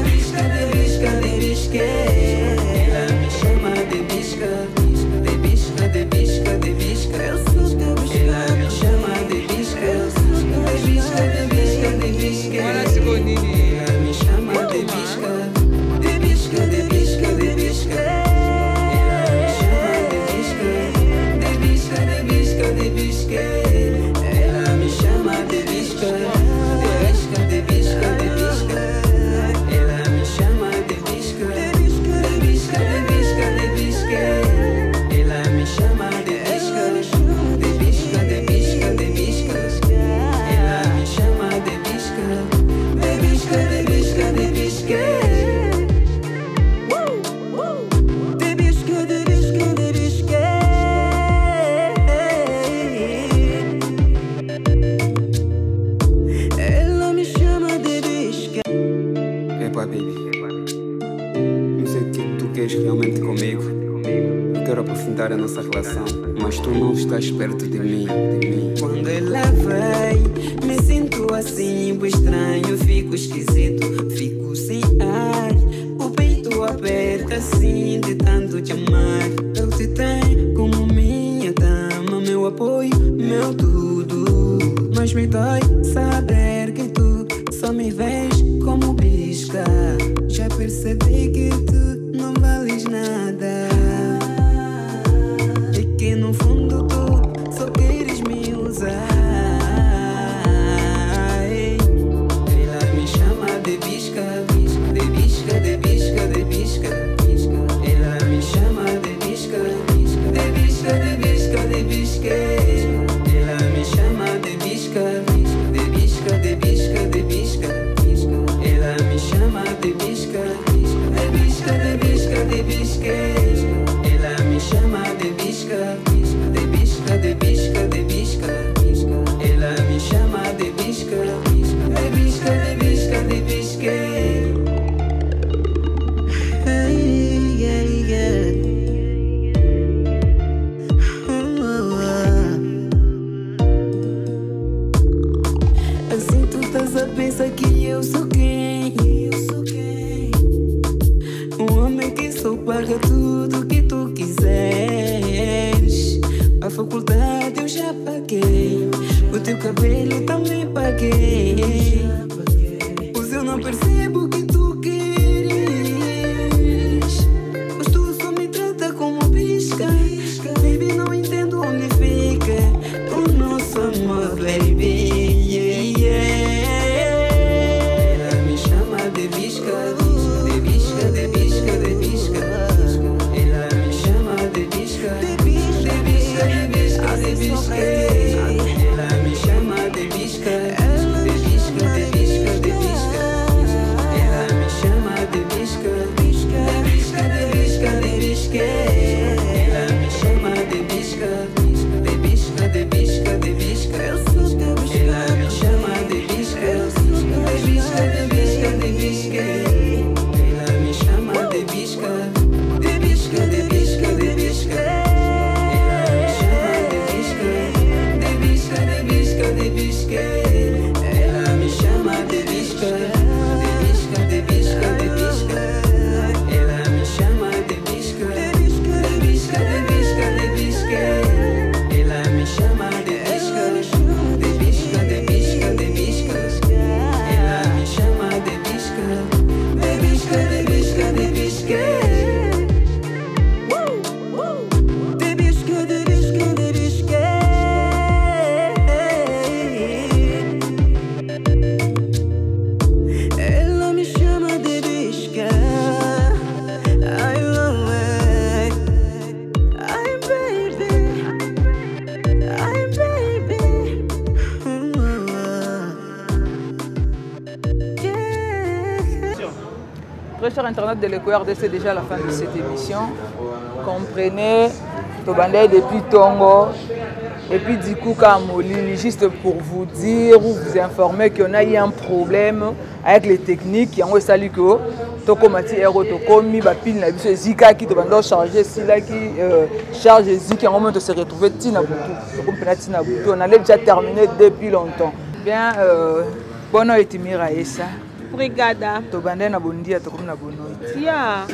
bisca, de bisca, de bisca. Ela me chama de bisca, de bisca, de bisca, de bisca. Ela me chama de bisca, de bisca, de bisca, de bisca. Wana sikoyo nini? Ela me chama de bisca, de bisca, de bisca, de bisca. Ela me chama de bisca, de bisca, de bisca, de bisca. Ela me chama de bisca, de bisca, de bisca, de bisca. Ela me chama de bisca, de bisca, de bisca, de bisca. Ela me chama de bisca, de bisca, de bisca, de bisca. Ela me chama de bisca, de bisca, de bisca, de bisca. De bisca, de bisca, de bisca. Ela me chama de bisca. Epa, baby. Não sei o que tu queres realmente comigo. Eu quero aprofundar a nossa relação, mas tu não estás perto de mim, de mim. Quando ela vem, me sinto assim, bué estranho, fico esquisito, fico sem ar. O peito aperta assim, de tanto te amar. Eu te tenho como minha dama, meu apoio, meu tudo. Mas me dói saber que tu só me vês como bisca. Quero saber que tu não vales nada. E que no fundo tu só queres me usar. Ela me chama de bisca, de bisca, de bisca, de bisca. Ela me chama de bisca, de bisca, de bisca, de bisca. Ela me chama de bisca, de bisca, de bisca, de bisca. Ela me chama de bisca, de bisca, de bisca, de bisca. Ela me chama de bisca, de bisca, de bisca, de bisca. Ela me chama de bisca, de bisca, de bisca, de bisca. Hey, yeah, yeah. Oh, oh, oh. Assim tu estás a pensar que eu sou quem? Eu sou quem? Um homem que só paga tudo que tu quiseres. A faculdade eu já paguei, o teu cabelo também paguei. Pois eu não percebo o que tu queres. Mas tu só me trata como pisca. Baby, não entendo onde fica o nosso amor, baby. Yeah, yeah. Ela me chama de bisca, de bisca, de bisca, de bisca. Ela me chama de bisca, de bisca, de bisca, de bisca, de bisca. Ela me chama de bisca, de bisca, de bisca, de bisca. Ela me chama de bisca, de bisca, de bisca, de bisca. Ela me chama de bisca, de bisca, de bisca, de bisca. Ela me chama de bisca, de bisca, de bisca, de bisca. Ela me chama de bisca, de bisca, de bisca, de bisca. Ela me chama de bisca, de bisca, de bisca, de bisca. Ela me chama de bisca, de bisca, de bisca, de bisca. Ela me chama de bisca, de bisca, de bisca, de bisca. Ela me chama de bisca, de bisca, de bisca, de bisca. Ela me chama de bisca, de bisca, de bisca, de bisca. De bisca, de bisca, de bisca. Ela me chama de bisca. Ai, ai, ai, baby. Ai, baby. Yeah. Très cher internaute de l'Eco RDC, c'est déjà la fin de cette émission. Comprenez, tobandai depuis Tongo et puis du coup Kamolili, juste pour vous dire ou vous informer qu'on a eu un problème avec les techniques. Yango esali que tokomati ero tokomi bapile na biso ezikaki, tobanda charge esilaki, charge eziki yango mo tose retrouve ntina butu, tokomi mpena ntina butu. On allait déjà terminer depuis longtemps. Bien, bono etimira esa. Obrigada. Tobandai na bondia, tokomi na bono eti. Yeah.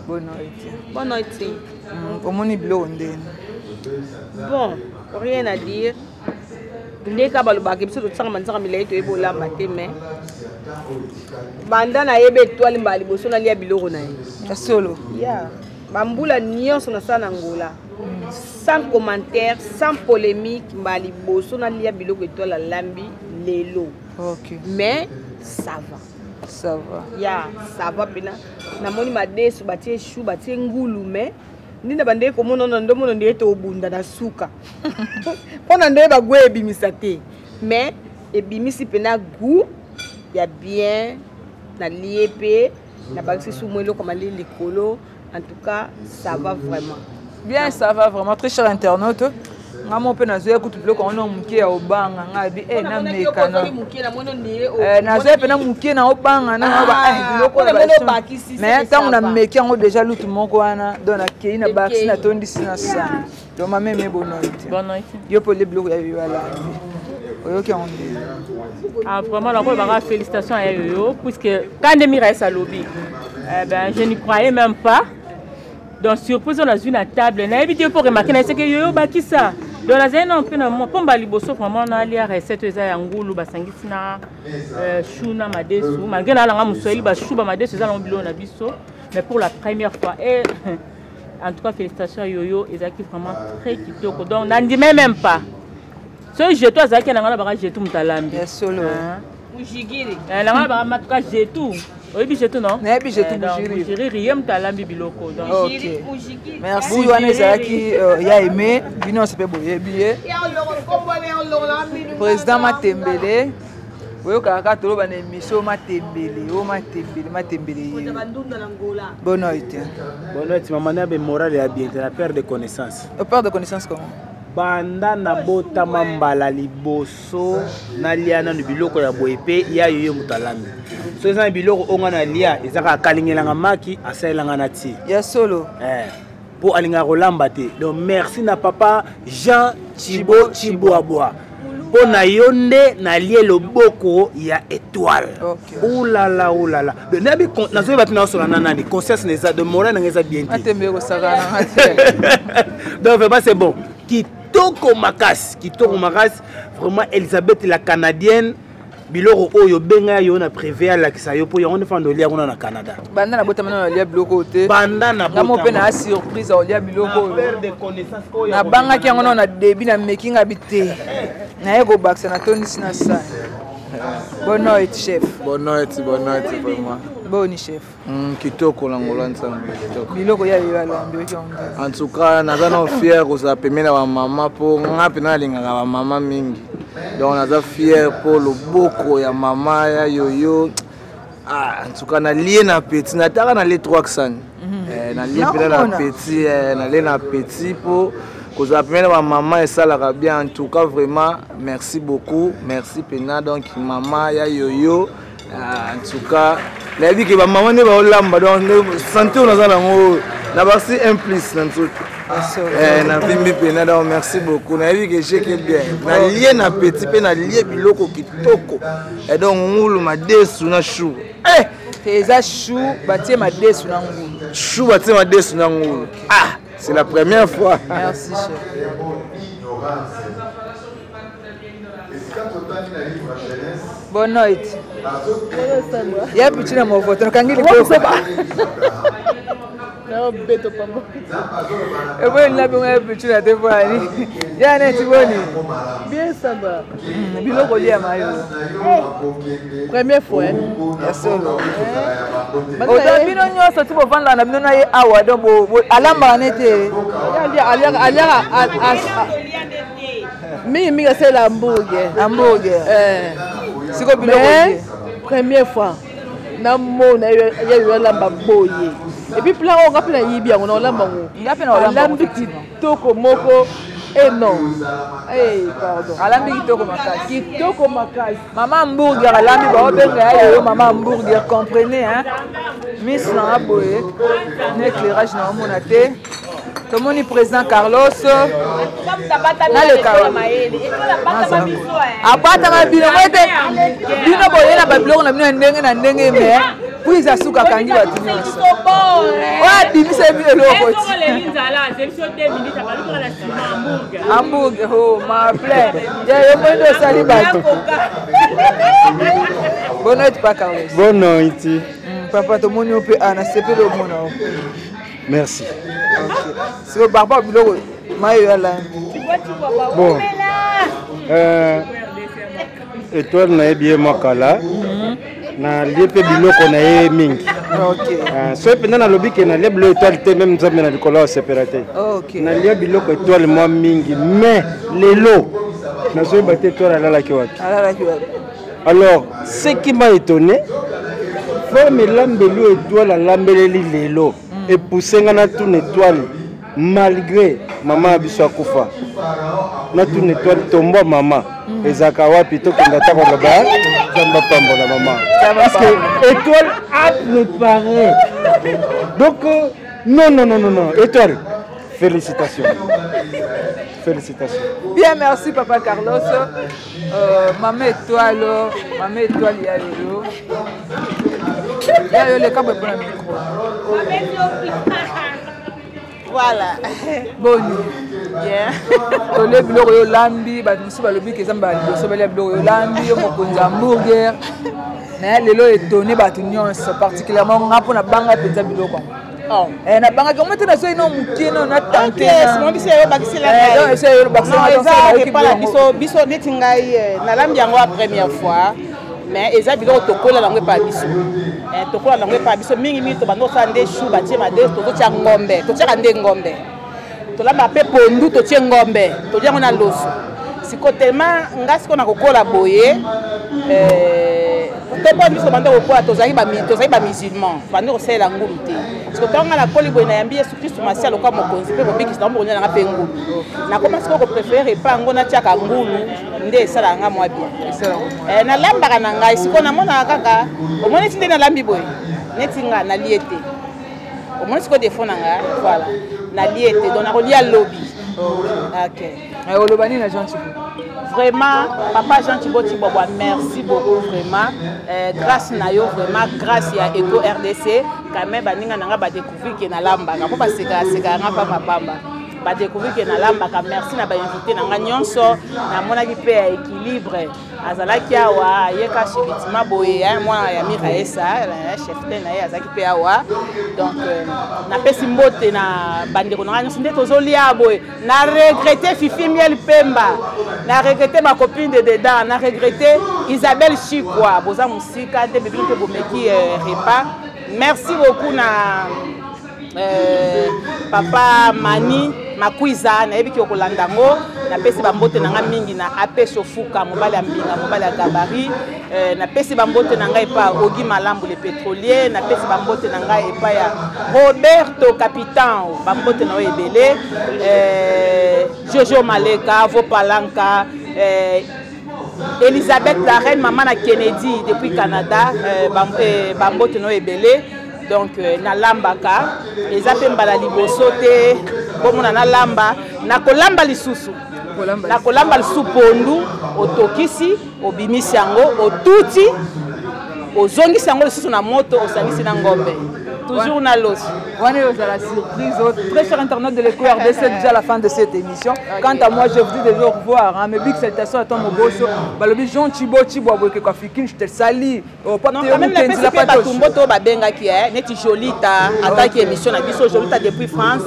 Bono eti. Boa noite. Omoni biloko ndeni? Bon, rien à dire. Ndeka balobaka biso totisaka manzaka milai toyebi olamba te, mais banda nayebi étoile mbala liboso nalia biloko na ye. Ya solo. Yeah. Bambula nyonso nasala na Ngola, sans commentaire, sans polémique, mbala liboso nalia biloko étoile alambi lelo. Mais ça va. Ça va. Ya, ça va mpena. Namoni madesu batie chou, batie ngulu, mais ndinda bandeki komona na ndomona nde tobunda na suka mpo na nde bagoût ebimisa te, mais ebimisi mpena goût ya bien. Nalie mpe nabakisi su mwa eloko malili likolo. En tout cas, ça va vraiment. Bien, ça va vraiment. Très cher internaute, nga mo mpe nazoya kutu biloko wana moke ya obanga nga bi e nameka nazoya mpena moke na obanga na biloko, mais ntango nameki yango déjà lutu moko wana, donc nakei na bakisi natondisi na sani. Donc mameme, bonoite. Yo mpo ole biloko ya yo alambi, oyoki yango ndenge? Ah, vraiment, la félicitations à Yoyo, puisque quand Mira alobi, eh ben, je n'y croyais même pas. Donc, surprise, on a vu une table. Na évité pour remarquer, c'est que Yoyo bakisa. Donc nazali nano mpe na mwa pomba liboso vraiment nalia recette oyo eza ya ngulu basangisi na euh, chou na madesu, malgré nalanga moswahili bachou ba madesu eza nango biloko na biso, mais pour la première fois et en tout cas félicitations yoyo, ezalaki vraiment très kitoko. Donc nandimai même pas soki jetu azalaki na ngai na baka jetu moto alambi ya solo. Eh, na ngai baka matuka jetu, oyebi jetu non? Nayebi jetu. Eh, donc, Bujiri. Bujiriri ye moto alambi biloko donc. Ok, merci. Wana ezalaki euh, ya aimé, bino nyonso mpe boyebi ye, président Matembele. Boyokaka kaka toloba na émission Matembele o Matembele, Matembele ye. Bonne noite. Bonne noite, mama. Nabe morale ya bien te, na perte de connaissance. Au perte de connaissance comment? Banda nabotama mbala liboso nalia nanu biloko ya boye mpe ya yoyo moto alambi. So eza na biloko oyo nga nalia, eza kaka akalingelanga maki, asalelanga na tie. Ya solo. Eh, mpo alingaka kolamba te. Donc merci na papa Jean Chibo Chibwabwa, mpo na yo nde nalie loboko ya étoile. Ulala ulala, donc nayebi nazoyeba te naosola na nani. Conscience na eza de moral nanga eza bien te. Matembele kosakana nanga te. Donc vraiment c'est bon, kitoko makasi, kitoko makasi vraiment. Elisabeth la Canadienne, biloko oyo obenga yo na privé, alakisa yo mpo yango nde fanda olia kuna na Canada. Banda nabotama nano nalia biloko oyo te. Banda na nga mo mpe na surprise aolia biloko oyo. Perte de connaissance oyo. Nabangaki yango nano na début, nameki nga bi te, naye kobakisa, natondisi na sani. Bonne noite, chef. Bonne noite, bonne noite vraiment. Boni chef? Kitoko na ngolo ya Nzambe, kitoko. Biloko ya yo alambi, oyoki yango nde? En tout cas naza na fier kozala pembeni na bamama, mpo nga mpena nalingaka bamama mingi. Donc naza fier mpo loboko ya mama ya yoyo. Ah, en tout cas nalie na appétit, nataka nalie trois sani. Eh, nalie mpena na Nakomona. appétit, eh, nalie na appétit mpo kozala pembeni na bamama esalaka bien. En tout cas vraiment merci beaucoup, merci mpena. Donc mama ya yoyo, ah, en tout cas nayebi ke bamama nde baolamba, donc santé oyo naza nango na basi un plus na nzoto. Eh, navimbi mpena. Donc merci beaucoup, nayebi ke jeke bien, nalie na appétit mpe nalie biloko kitoko. Eh, donc ngulu, madesu na chou, eh! Te, eza chou batie madesu na ngulu. Chou batie madesu na ngulu, ah, c'est la première fois. Merci chef. Bonne noite ya pichi na movoto nakangi liboko. Naobeto pamba. Eboni na bingo ya pichi na te poani ya neti boni? Bien Sandra. Biloko oliama yo? Première fois, hein. Ya solo. Oza bino nyonso ti bovandaka na bino na ye awa, donc alambaka nete? Aliaka mingi mingi, asalela hamburger. Hamburger. Eh. Siko biloko Mais olie? Première fois namona ye yo alamba boye, et puis plan oyo nga mpe nayibi yango na olamba yango. Nga mpe na olamba yango, Alambi effectivement. kitoko moko e non. Eh, pardon. Alambi kitoko makasi. Kitoko makasi. Mama hamburger alambi, baobenga ya yoyo mama hamburger, comprenez hein. Miss nanga boye na éclairage na omona te. Tomoni président Carlos naleka abatama bino mo ete bino boye na babiloko na bino ya ndenge na ndenge, mais prise asuka akangi bato nyonso oyo abimisa bino eloko ti hamburger o ma plein ya yo moi nde osali bato. Bonne noite pa Carlos. Bonne noite. Papa, tomoni yo mpe a nasepeli omona yo. Merci. Siko barba biloko mayo alambi. Bon. Étoile nayebi ye mwa kala, nalie mpe biloko na ye mingi. Soki mpenza nalobi ke nalia biloko étoile te, même Nzambe na likolo asepela te. Nalia biloko étoile mwa mingi, mais lelo nazoyeba te étoile alalaki wapi. Alalaki wapi? Alors ce qui m'a étonné, forme elambeli oyo étoile alambeleli lelo epousse nga natuna étoile, malgré mama ya biso akufa, natuna étoile tombwa mama ezalaka wapi, tokende ata koloba Nzambe apambola mama, parce que étoile a préparé. Donc non, non, non, non, non, étoile, félicitations, félicitations. Bien, merci papa Carlos. Mama étoile, mama étoile ya yoyo, ya yo leka boye mpona micro. Voilà. Boni? bien. Tolie biloko yo olambi, bato mosusu balobi ke eza mbala liboso balia biloko yo olambi, yo mokonzi ya hamburger. Mais lelo étonné bato nyonso, particulièrement nga mpo nabanga mpenza biloko yango. Oh. Eh, nabangaki yango te, nazoi no moke no na tante. Biso eza repas na biso, biso neti ngai eh, nalambi yango ya première fois, mais eza biloko tokola nango epa biso, eh, tokola nango epa biso mingimingi. Tobanda kosala nde chou batie madesu, tozotia ngombe, totiaka nde ngombe, tolamba mpe pondu, totie ngombe, tolia yango na loso. Siko tellement nga siko na kokola boye, eh, to mpo biso banda kokola tozalaki bamusulman, bandi kosalela ngulu te. Siko ntango nga nakoli boye, nayambi Yesu Kristu Masiya lokola mokonzi mpe mobikisi, nango mokonzi nanga mpe ngulu, nakoma sikoyo kopréférer epa yango natiaka ngulu nde esalaka nga mwa bien. Eh, nalambaka na ngai sikoyo, namonaka kaka omoni ti nde nalambi boye neti nga nalie te, omoni sikoyo défaut na nga, voilà, nalie te, donc nakolia lobi. Ok. Eh, oloba nini na Jean Tshibo? Vraiment, papa Jean Tshibo Tshibwabwa, merci beaucoup vraiment. Euh, grâce na yo vraiment, grâce ya Eco RDC, quand même baninga na nga badécouvrir ke nalambaka, mpo basekaka nga pamba pamba, badécouvrir ke nalambaka. Merci na bainvité na nga nyonso, namonaki mpe ya équilibre azalaki awa, ayeka subitement boye, mwana ya Miraesa, chef te na ye azalaki mpe awa. Donc euh, napesi mbote na bandeko na ngai nyonso nde tozolia boye. Na regrette Fifi Miel Pemba, na regrette ma copine de dedans, na regrette Isabelle Chikwa, boza mosika te, bebino mpe bomeki euh, repas. Merci beaucoup na euh, papa Mani Makwiza, nayebi ki okolanda yango. Napesi bambote na ngai mingi na Ape Shofuka, mobali ya mbinga, mobali ya gabari. Euh, napesi bambote na ngai epai ya Ogi Malambu le pétrolier, napesi bambote na ngai epai ya Roberto Capitan, bambote na oyo ebele, euh, Jojo Maleka Vopalanka, euh, Elisabeth la reine, mama na Kennedy depuis Canada, bambote na oyo ebele. Donc nalambaka, eza mpe mbala liboso te bomona nalamba, nakolamba lisusu, nakolamba lisusu pondu. Otokisi, obimisi yango, otuti, ozongisi yango lisusu na moto, osangisi na ngombe, toujours na loso. Wana ezala surprise. Très cher internaute de l'Eco RDC, c'est déjà la fin de cette émission. Quant à moi, je vous dis déjà au revoir, hein. Mes big salutations à ton Moboso balobi Jean Chibo Chibwabweke Kwafikin, je te salue. Oh, non, quand même napesi mpe bato mbote oyo babengaki, eh, neti Jolita ataki émission na biso, Jolita depuis France,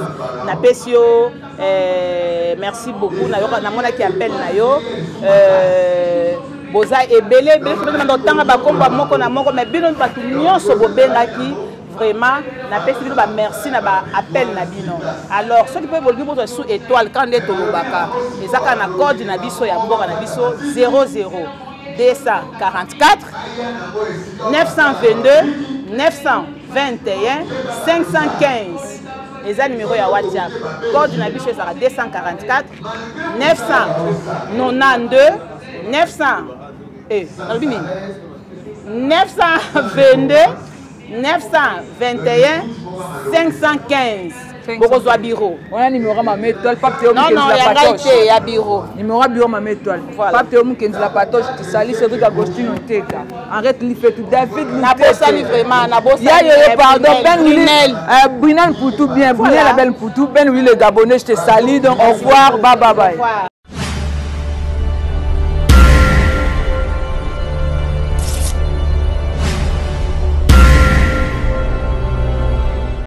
napesi yo eh, merci beaucoup, namonaki appel na yo. Euh, boza ebele ebele, banda otanga bakombo moko na moko, mais bino bato nyonso bobengaki, vraiment napesi bino bamerci na baappel na bino. Alors soki mpe bolingi bozwa sous étoile, quand nde tolobaka eza kaka na code na biso ya mboka na biso, 00 244 922 921 515, eza numéro ya WhatsApp. Code na biso ezalaka 244 992 900, eh, nalobi nini, 922 921 515, bokozwa bureau. Wana numéro ya mama Étoile, Pape Théo. Non, non, ya ngai te, ya bureau. Numéro ya bureau mama Étoile. Voilà. Pape Théo Mukenzi la Patoche tisali, Cédric Agostino Nteka, Henriette Lifetu, David. Nabosani vraiment, nabosani. Ya yoyo, pardon, Ben Willy, euh, Brunel Poutou, bien Brunel la belle Poutou, Ben Willy le Gabonais, je te salue. Donc au revoir, bye bye bye.